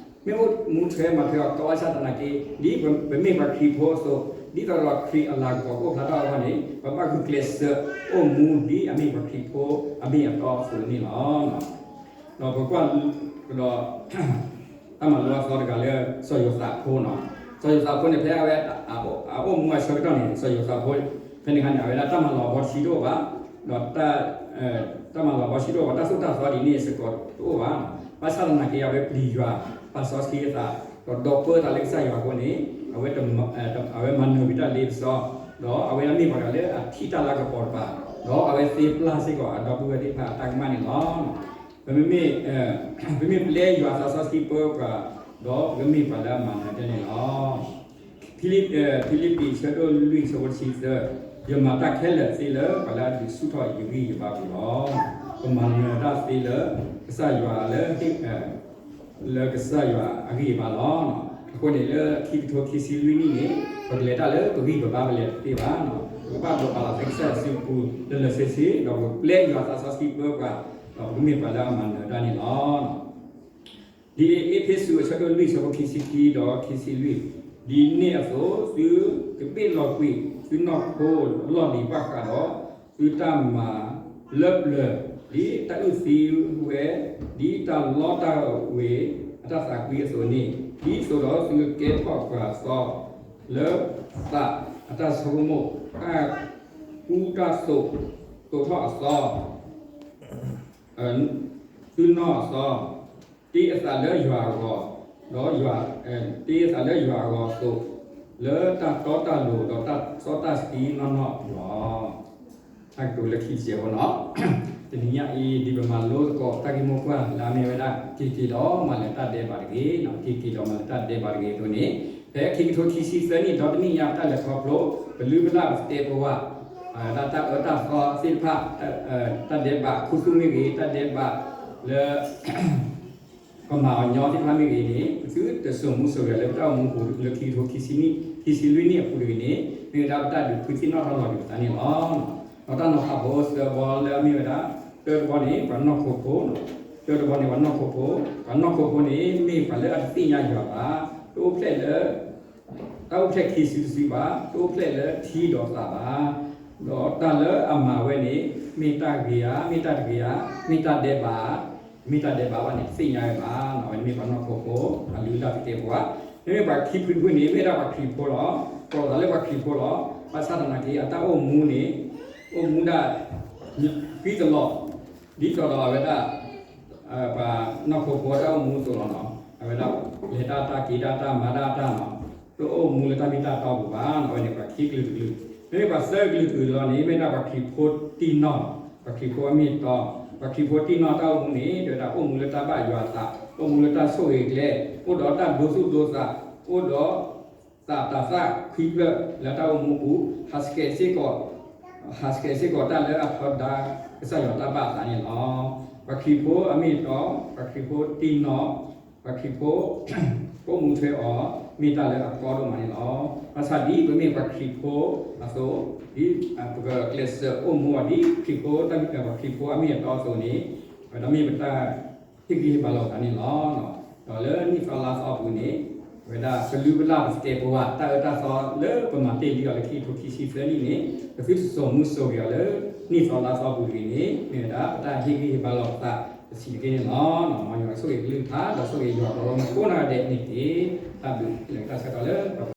မ့ၢ်အိၣ်မူထွဲမၤထွဲအီၤကီဘၣ်ဆၣ်သနာ်က့ ဒ်ပမ့ၢ်ပှၤခရံာ်ဖိအသိး, ဒ်သိးဒီးခရံာ်အလၤကပီၤကအိၣ်ဖျါထီၣ်အဂီၢ်န့ၣ် ပဘၣ်ဂုာ်ကျဲးစၢးအိၣ်မူဒ်အမ့ၢ်ပှၤခရံာ်ဖိအမ့ၢ်အတီအသိးန့ၣ်လီၤ. ဒီးပကွၢ်ကဒီး တၢ်မၤလိအသီတဂၤလၢ စီၤယိၤသးဖိနီၤ. စီၤယိၤသးဖိန့ၣ် ဖဲအဝဲအအိၣ်မူအဆၢကတီၢ်န့ၣ် စီၤယိၤသးဖိ ဖဲန့ၣ်အခါန့ၣ် အဝဲဒၣ်တၢ်မၤလီၤဘီတဆံတအိၣ်ဘၣ်, ဒီး တၢ်မၤလီၤဘီတဆံတအိၣ်ဘၣ်, တၢ်သိၣ်တၢ်သီဒ်န့ၣ်စ့ၢ်ကီးတအိၣ်ဘၣ်. ဘၣ်ဆၣ်သနာ်က့ အဝဲပျံၤယွၤ ပာ်စီဆှံအသး ဒီးဒီးပၢသးလၢကစၢ်ယွၤအဃိန့ၣ် အဝဲ အဝဲမၤနၢၤကွံာ်တၢ်လ့ပစီ, ဒီးအဝဲဒၣ်မ့ၢ်ပှၤတဂၤလၢအထံၣ်တၢ်လၤကပီၤတပၤ, ဒီးအဝဲသ့ပျၢ်စ့ၢ်ကီးအဒီပုၢ်ဝဲၢ်သ့ၣ်တဖၣ်အတၢ်ကမၣ်န့ၣ်လီၤ. ပမ့မ့ၢ် ပမ့ၢ်ပျဲယွၤသးစီဆှံပၢပှၤ, ဒီးပကမ့ၢ်ပှၤလၢအမၤနၢၤတၢ်န့ၣ်လီၤ. ဖံလံးပံး ဆၢဒိၣ်လွံၢ် ဆၢဖိတဆံသၢ, ယမၤတၢ်ခဲလၢာ်သ့လၢပှၤလၢအဒုးဆူၣ်ထီၣ်ယဂံၢ်ယဘါပူၤလီၤ. ပမၤနၢၤတၢ်သ့လၢ ကစၢ်ယွၤလၢ လၢကစၢ်ယွၤအဂံၢ်အဘါလီၤ. အဃိန့ၣ် လၢခံကထိခံဆံလွံၢ်နံၣ်န့ၣ် ပကလဲၤတၢ်လၢပဂံၢ်ပဘါပလဲၤတသ့ဘၣ်. ပကဘၣ်ဒိးပာ်လီၤဖဲကစၢ်ယွၤစုပူၤလၢလၢာ်ဆ့ဆ့, ဒီးပကပျဲယွၤသးစီဆှံပၢပှၤ, ဒီးပကမ့ၢ်ပှၤလၢအမၤနၢၤတၢ်န့ၣ်လီၤ. ဒ်အ့းဖ့းစူး အဆၢဒိၣ်လွံၢ် ဆၢဖိခံဆံခံဒီးခံဆံလွံၢ်, ဒ်န့ၣ်အသိး သုကဘ့ၣ်လီၤကွံာ်သုနီၢ်ခိလီၢ်လံၤဘၣ်ဃးဒီး သုတၢ်မၤလၢပျၢၤ, ဒ်တၢ်အုၣ်သံဝဲ, ဒ်တၢ်လီတၢ်ဝ့ၤအတၢ်သးကွံအသိးန့ၣ်, ဒ်သိးဒီးသုကကဲထီၣ်ပှၤသီလၢသးအတၢ်ဆိကမိၣ်, တၢ် ကူတၢ်သိး, သိးထီၣ်အသီ, သုနီၢ်အသီ, တ့အသးလၢယွၤအဂီၤ, ဒီးယွၤ, တ့အသးလၢယွၤအဂီၤအသိး, လၢတၢ်တီတၢ်လိၤ ဒီးတၢ်စီတၢ်ဆှံနီၢ်နီၢ်လီၤ. တၢ်ကတိၤလၢခံစဲးဖိနီၤ, တနံၤညါအံၤ ဒ်ပမၤလိသကိးတၢ်ဂ့ၢ်မိၢ်ပှၢ်လၢအမ့ၢ်ဝဲဒၣ် က့ၤက့ၤဒီးမၤလၢတၢ်ဒဲးဘးတဂ့ၤ, က့ၤက့ၤဒီးမၤလၢတၢ်ဒဲးဘးတဂ့ၤအသိးန့ၣ်, ဖဲခံကထိခံဆံသၢနံၣ် ဒီတနံၣ်ညါ ပတၢ်လဲၤခီဖျိ ပလုၢ်ပလၢ်ပသကဲးပဝး ဒ်တၢ်အၢတၢ်သီသ့ၣ်တဖၣ်, တၢ်ဒဲးဘးခူသူၣ်မ့ၢ်ဂ့ၤ, တၢ်ဒဲးဘးလၢ ပမၤအီၤညီသ့ၣ်တဖၣ်မ့ၢ်ဂ့ၤန့ၣ်, ပသုတစိာ်မူစိာ်ဂဲၤလၢပတၢ်အိၣ်မူပူၤ လၢခံကထိခံဆံလွံၢ်နံၣ်အပူၤတဂ့ၤန့ၣ်, မ့ၢ်ဝဲဒၣ်ပတၢ်ဒုးဖုသ့ၣ်နီၣ်ထီၣ်လီၤက့ၤပသးန့ၣ်လီၤ. ဒီးတၢ်နီၤဖးဖိသၢဘီလၢအမ့ၢ်ဝဲဒၣ်, သၢတဘီန့ၣ် ပှၤနီၢ်ခိဖိ, သၢတဘီန့ၣ် ပှၤနီၢ်ခိဖိ, ပှၤနီၢ်ခိဖိန့ၣ် မ့ၢ်ပှၤလၢအတသ့ၣ်ညါယွၤဘၣ်, တအိၣ်ဖျဲၣ်လၢ တၢ်အိၣ်ဖျဲၣ်ခံစုတစုဘၣ်, တအိၣ်ဖျဲၣ်လၢထံဒီးသးဘၣ်, ဒီးတၢ်လၢအမၤဝဲန့ၣ် မ့ၢ်တၢ်ဂ့ၤဧါ, မ့ၢ်တၢ်တဂ့ၤဧါ, မ့ၢ်တၢ်ဒဲးဘးဧါ, မ့ၢ်တၢ်ဒဲးဘးဘၣ်န့ၣ် တသ့ၣ်ညါဝဲဘၣ်. အဝဲန့ၣ်မ့ၢ်ပှၤနီၢ်ခိဖိ အလုၢ်အလၢ်သကဲးပဝး, မ့မ့ၢ်ပှၤခံဖုတဖုန့ၣ် မ့ၢ်ဒၣ်ပှၤခရံာ်ဖိလီၤ. ကိးလီၤသးလၢပှၤခရံာ်ဖိလီၤ. ဘၣ်ဆၣ်သနာ်က့ အတၢ်အိၣ်မူန့ၣ် အိၣ်မူဒၣ် ဃံတလီၤ ဒ်သိးဒီးအဝဲဒၣ် ပှၤနီၢ်ခိဖိတၢ်အိၣ်မူအသိးလီၤနီၤ. အဝဲဒၣ် လဲၤတၢ်တၢ်က့ၤတၢ်တၢ်မၤတၢ်တၢ်နီၤ, တအိၣ်မူလၢတၢ်မ့ၢ်တၢ်တီပူၤဘၣ်နီၤ. အဝဲန့ၣ်ပှၤခံကလုာ်တကလုာ်, မ့မ့ၢ်ပှၤသၢကလုာ်တကလုာ်လီၤန့ၣ် မ့ၢ်ဒၣ်ပှၤခရံာ်ဖိတံၢ်နီၢ်, ပှၤခရံာ်ဖိအမ့ၢ်အတီ, ပှၤခရံာ်ဖိတံၢ်နီၢ်တၢ်အိၣ်မူန့ၣ် တဲဝဲဒၣ်အိၣ်မူလၢတၢ်ဘၣ်ယွၤအသး, အိၣ်မူလၢတၢ်ဆိၣ်ဂ့ၤကျဲ, အိၣ်ဒီးတၢ်ဒိသူၣ်ဒိသး, အိၣ်ဒီး သးတၤသၣ်ခွံဖျၢၣ်လၢတၢ်အိၣ်မူအပူၤ, ဟးဆှဲးစ့ၢ်ကီး, ဟးဆှဲးစ့ၢ်ကီးတၢ်လၢအထီဒါကစၢ်ယွၤတၢ်ဘၣ်အသးန့ၣ်လီၤ. ပှၤခရံာ်ဖိအမ့ၢ်အတီ, ပှၤခရံာ်ဖိတံၢ်နီၢ်, ပှၤခရံာ်ဖိ ကအိၣ်မူထွဲအီၤ မ့ၢ်တၢ်လၢအကီဒိၣ်မးန့ၣ်လီၤ. ဘၣ်ဆၣ်ဒ်ပမ့ၢ်ပှၤခရံာ်ဖိအသိး, ဒ်ပကကျဲးစၢးအိၣ်မူအီၤဒ်ခရံာ်ဖိတၢ်မ့ၢ်ပှၤခရံာ်ဖိအမ့ၢ်အတီအသိးန့ၣ်, အဝဲဒၣ်မ့ၢ်ပတၢ် ဟ့ၣ်ဂံၢ်ဟ့ၣ်ဘါလီၤပသးန့ၣ်လီၤ. ဒီးလၢနံၣ်သီလါသီအပူၤန့ၣ်, အဝဲဒၣ်ပလုၢ်ပလၢ်ပသကဲးပဝး တၢ်အၢတၢ်သီလၢပမၤတ့ၢ်လံအီၤလၢခံကထိခံဆံသၢနံၣ်န့ၣ်, ပသုတစိာ်မူစိာ်ဂဲၤအီၤလၢ နံၣ်သီလါသီအပူၤတဂ့ၤန့ၣ်, မ့ၢ်ဝဲဒၣ်ပတၢ်ဟ့ၣ်ဂံၢ်ဟ့ၣ်ဘါလီၤပသးတဆံးတက့ၢ်န့ၣ်လီၤ. မ်ယွၤဆိၣ်ဂ့ၤကလုၢ်ကထါ ဒီးဆိၣ်ဂ့ၤယွၤကီးလီမူခိၣ်နၢ်ဒဲးန့ၣ်တက့ၢ်. တၢ်ဘျုးလၢတၢ်ဆၢကတီၢ်လၢ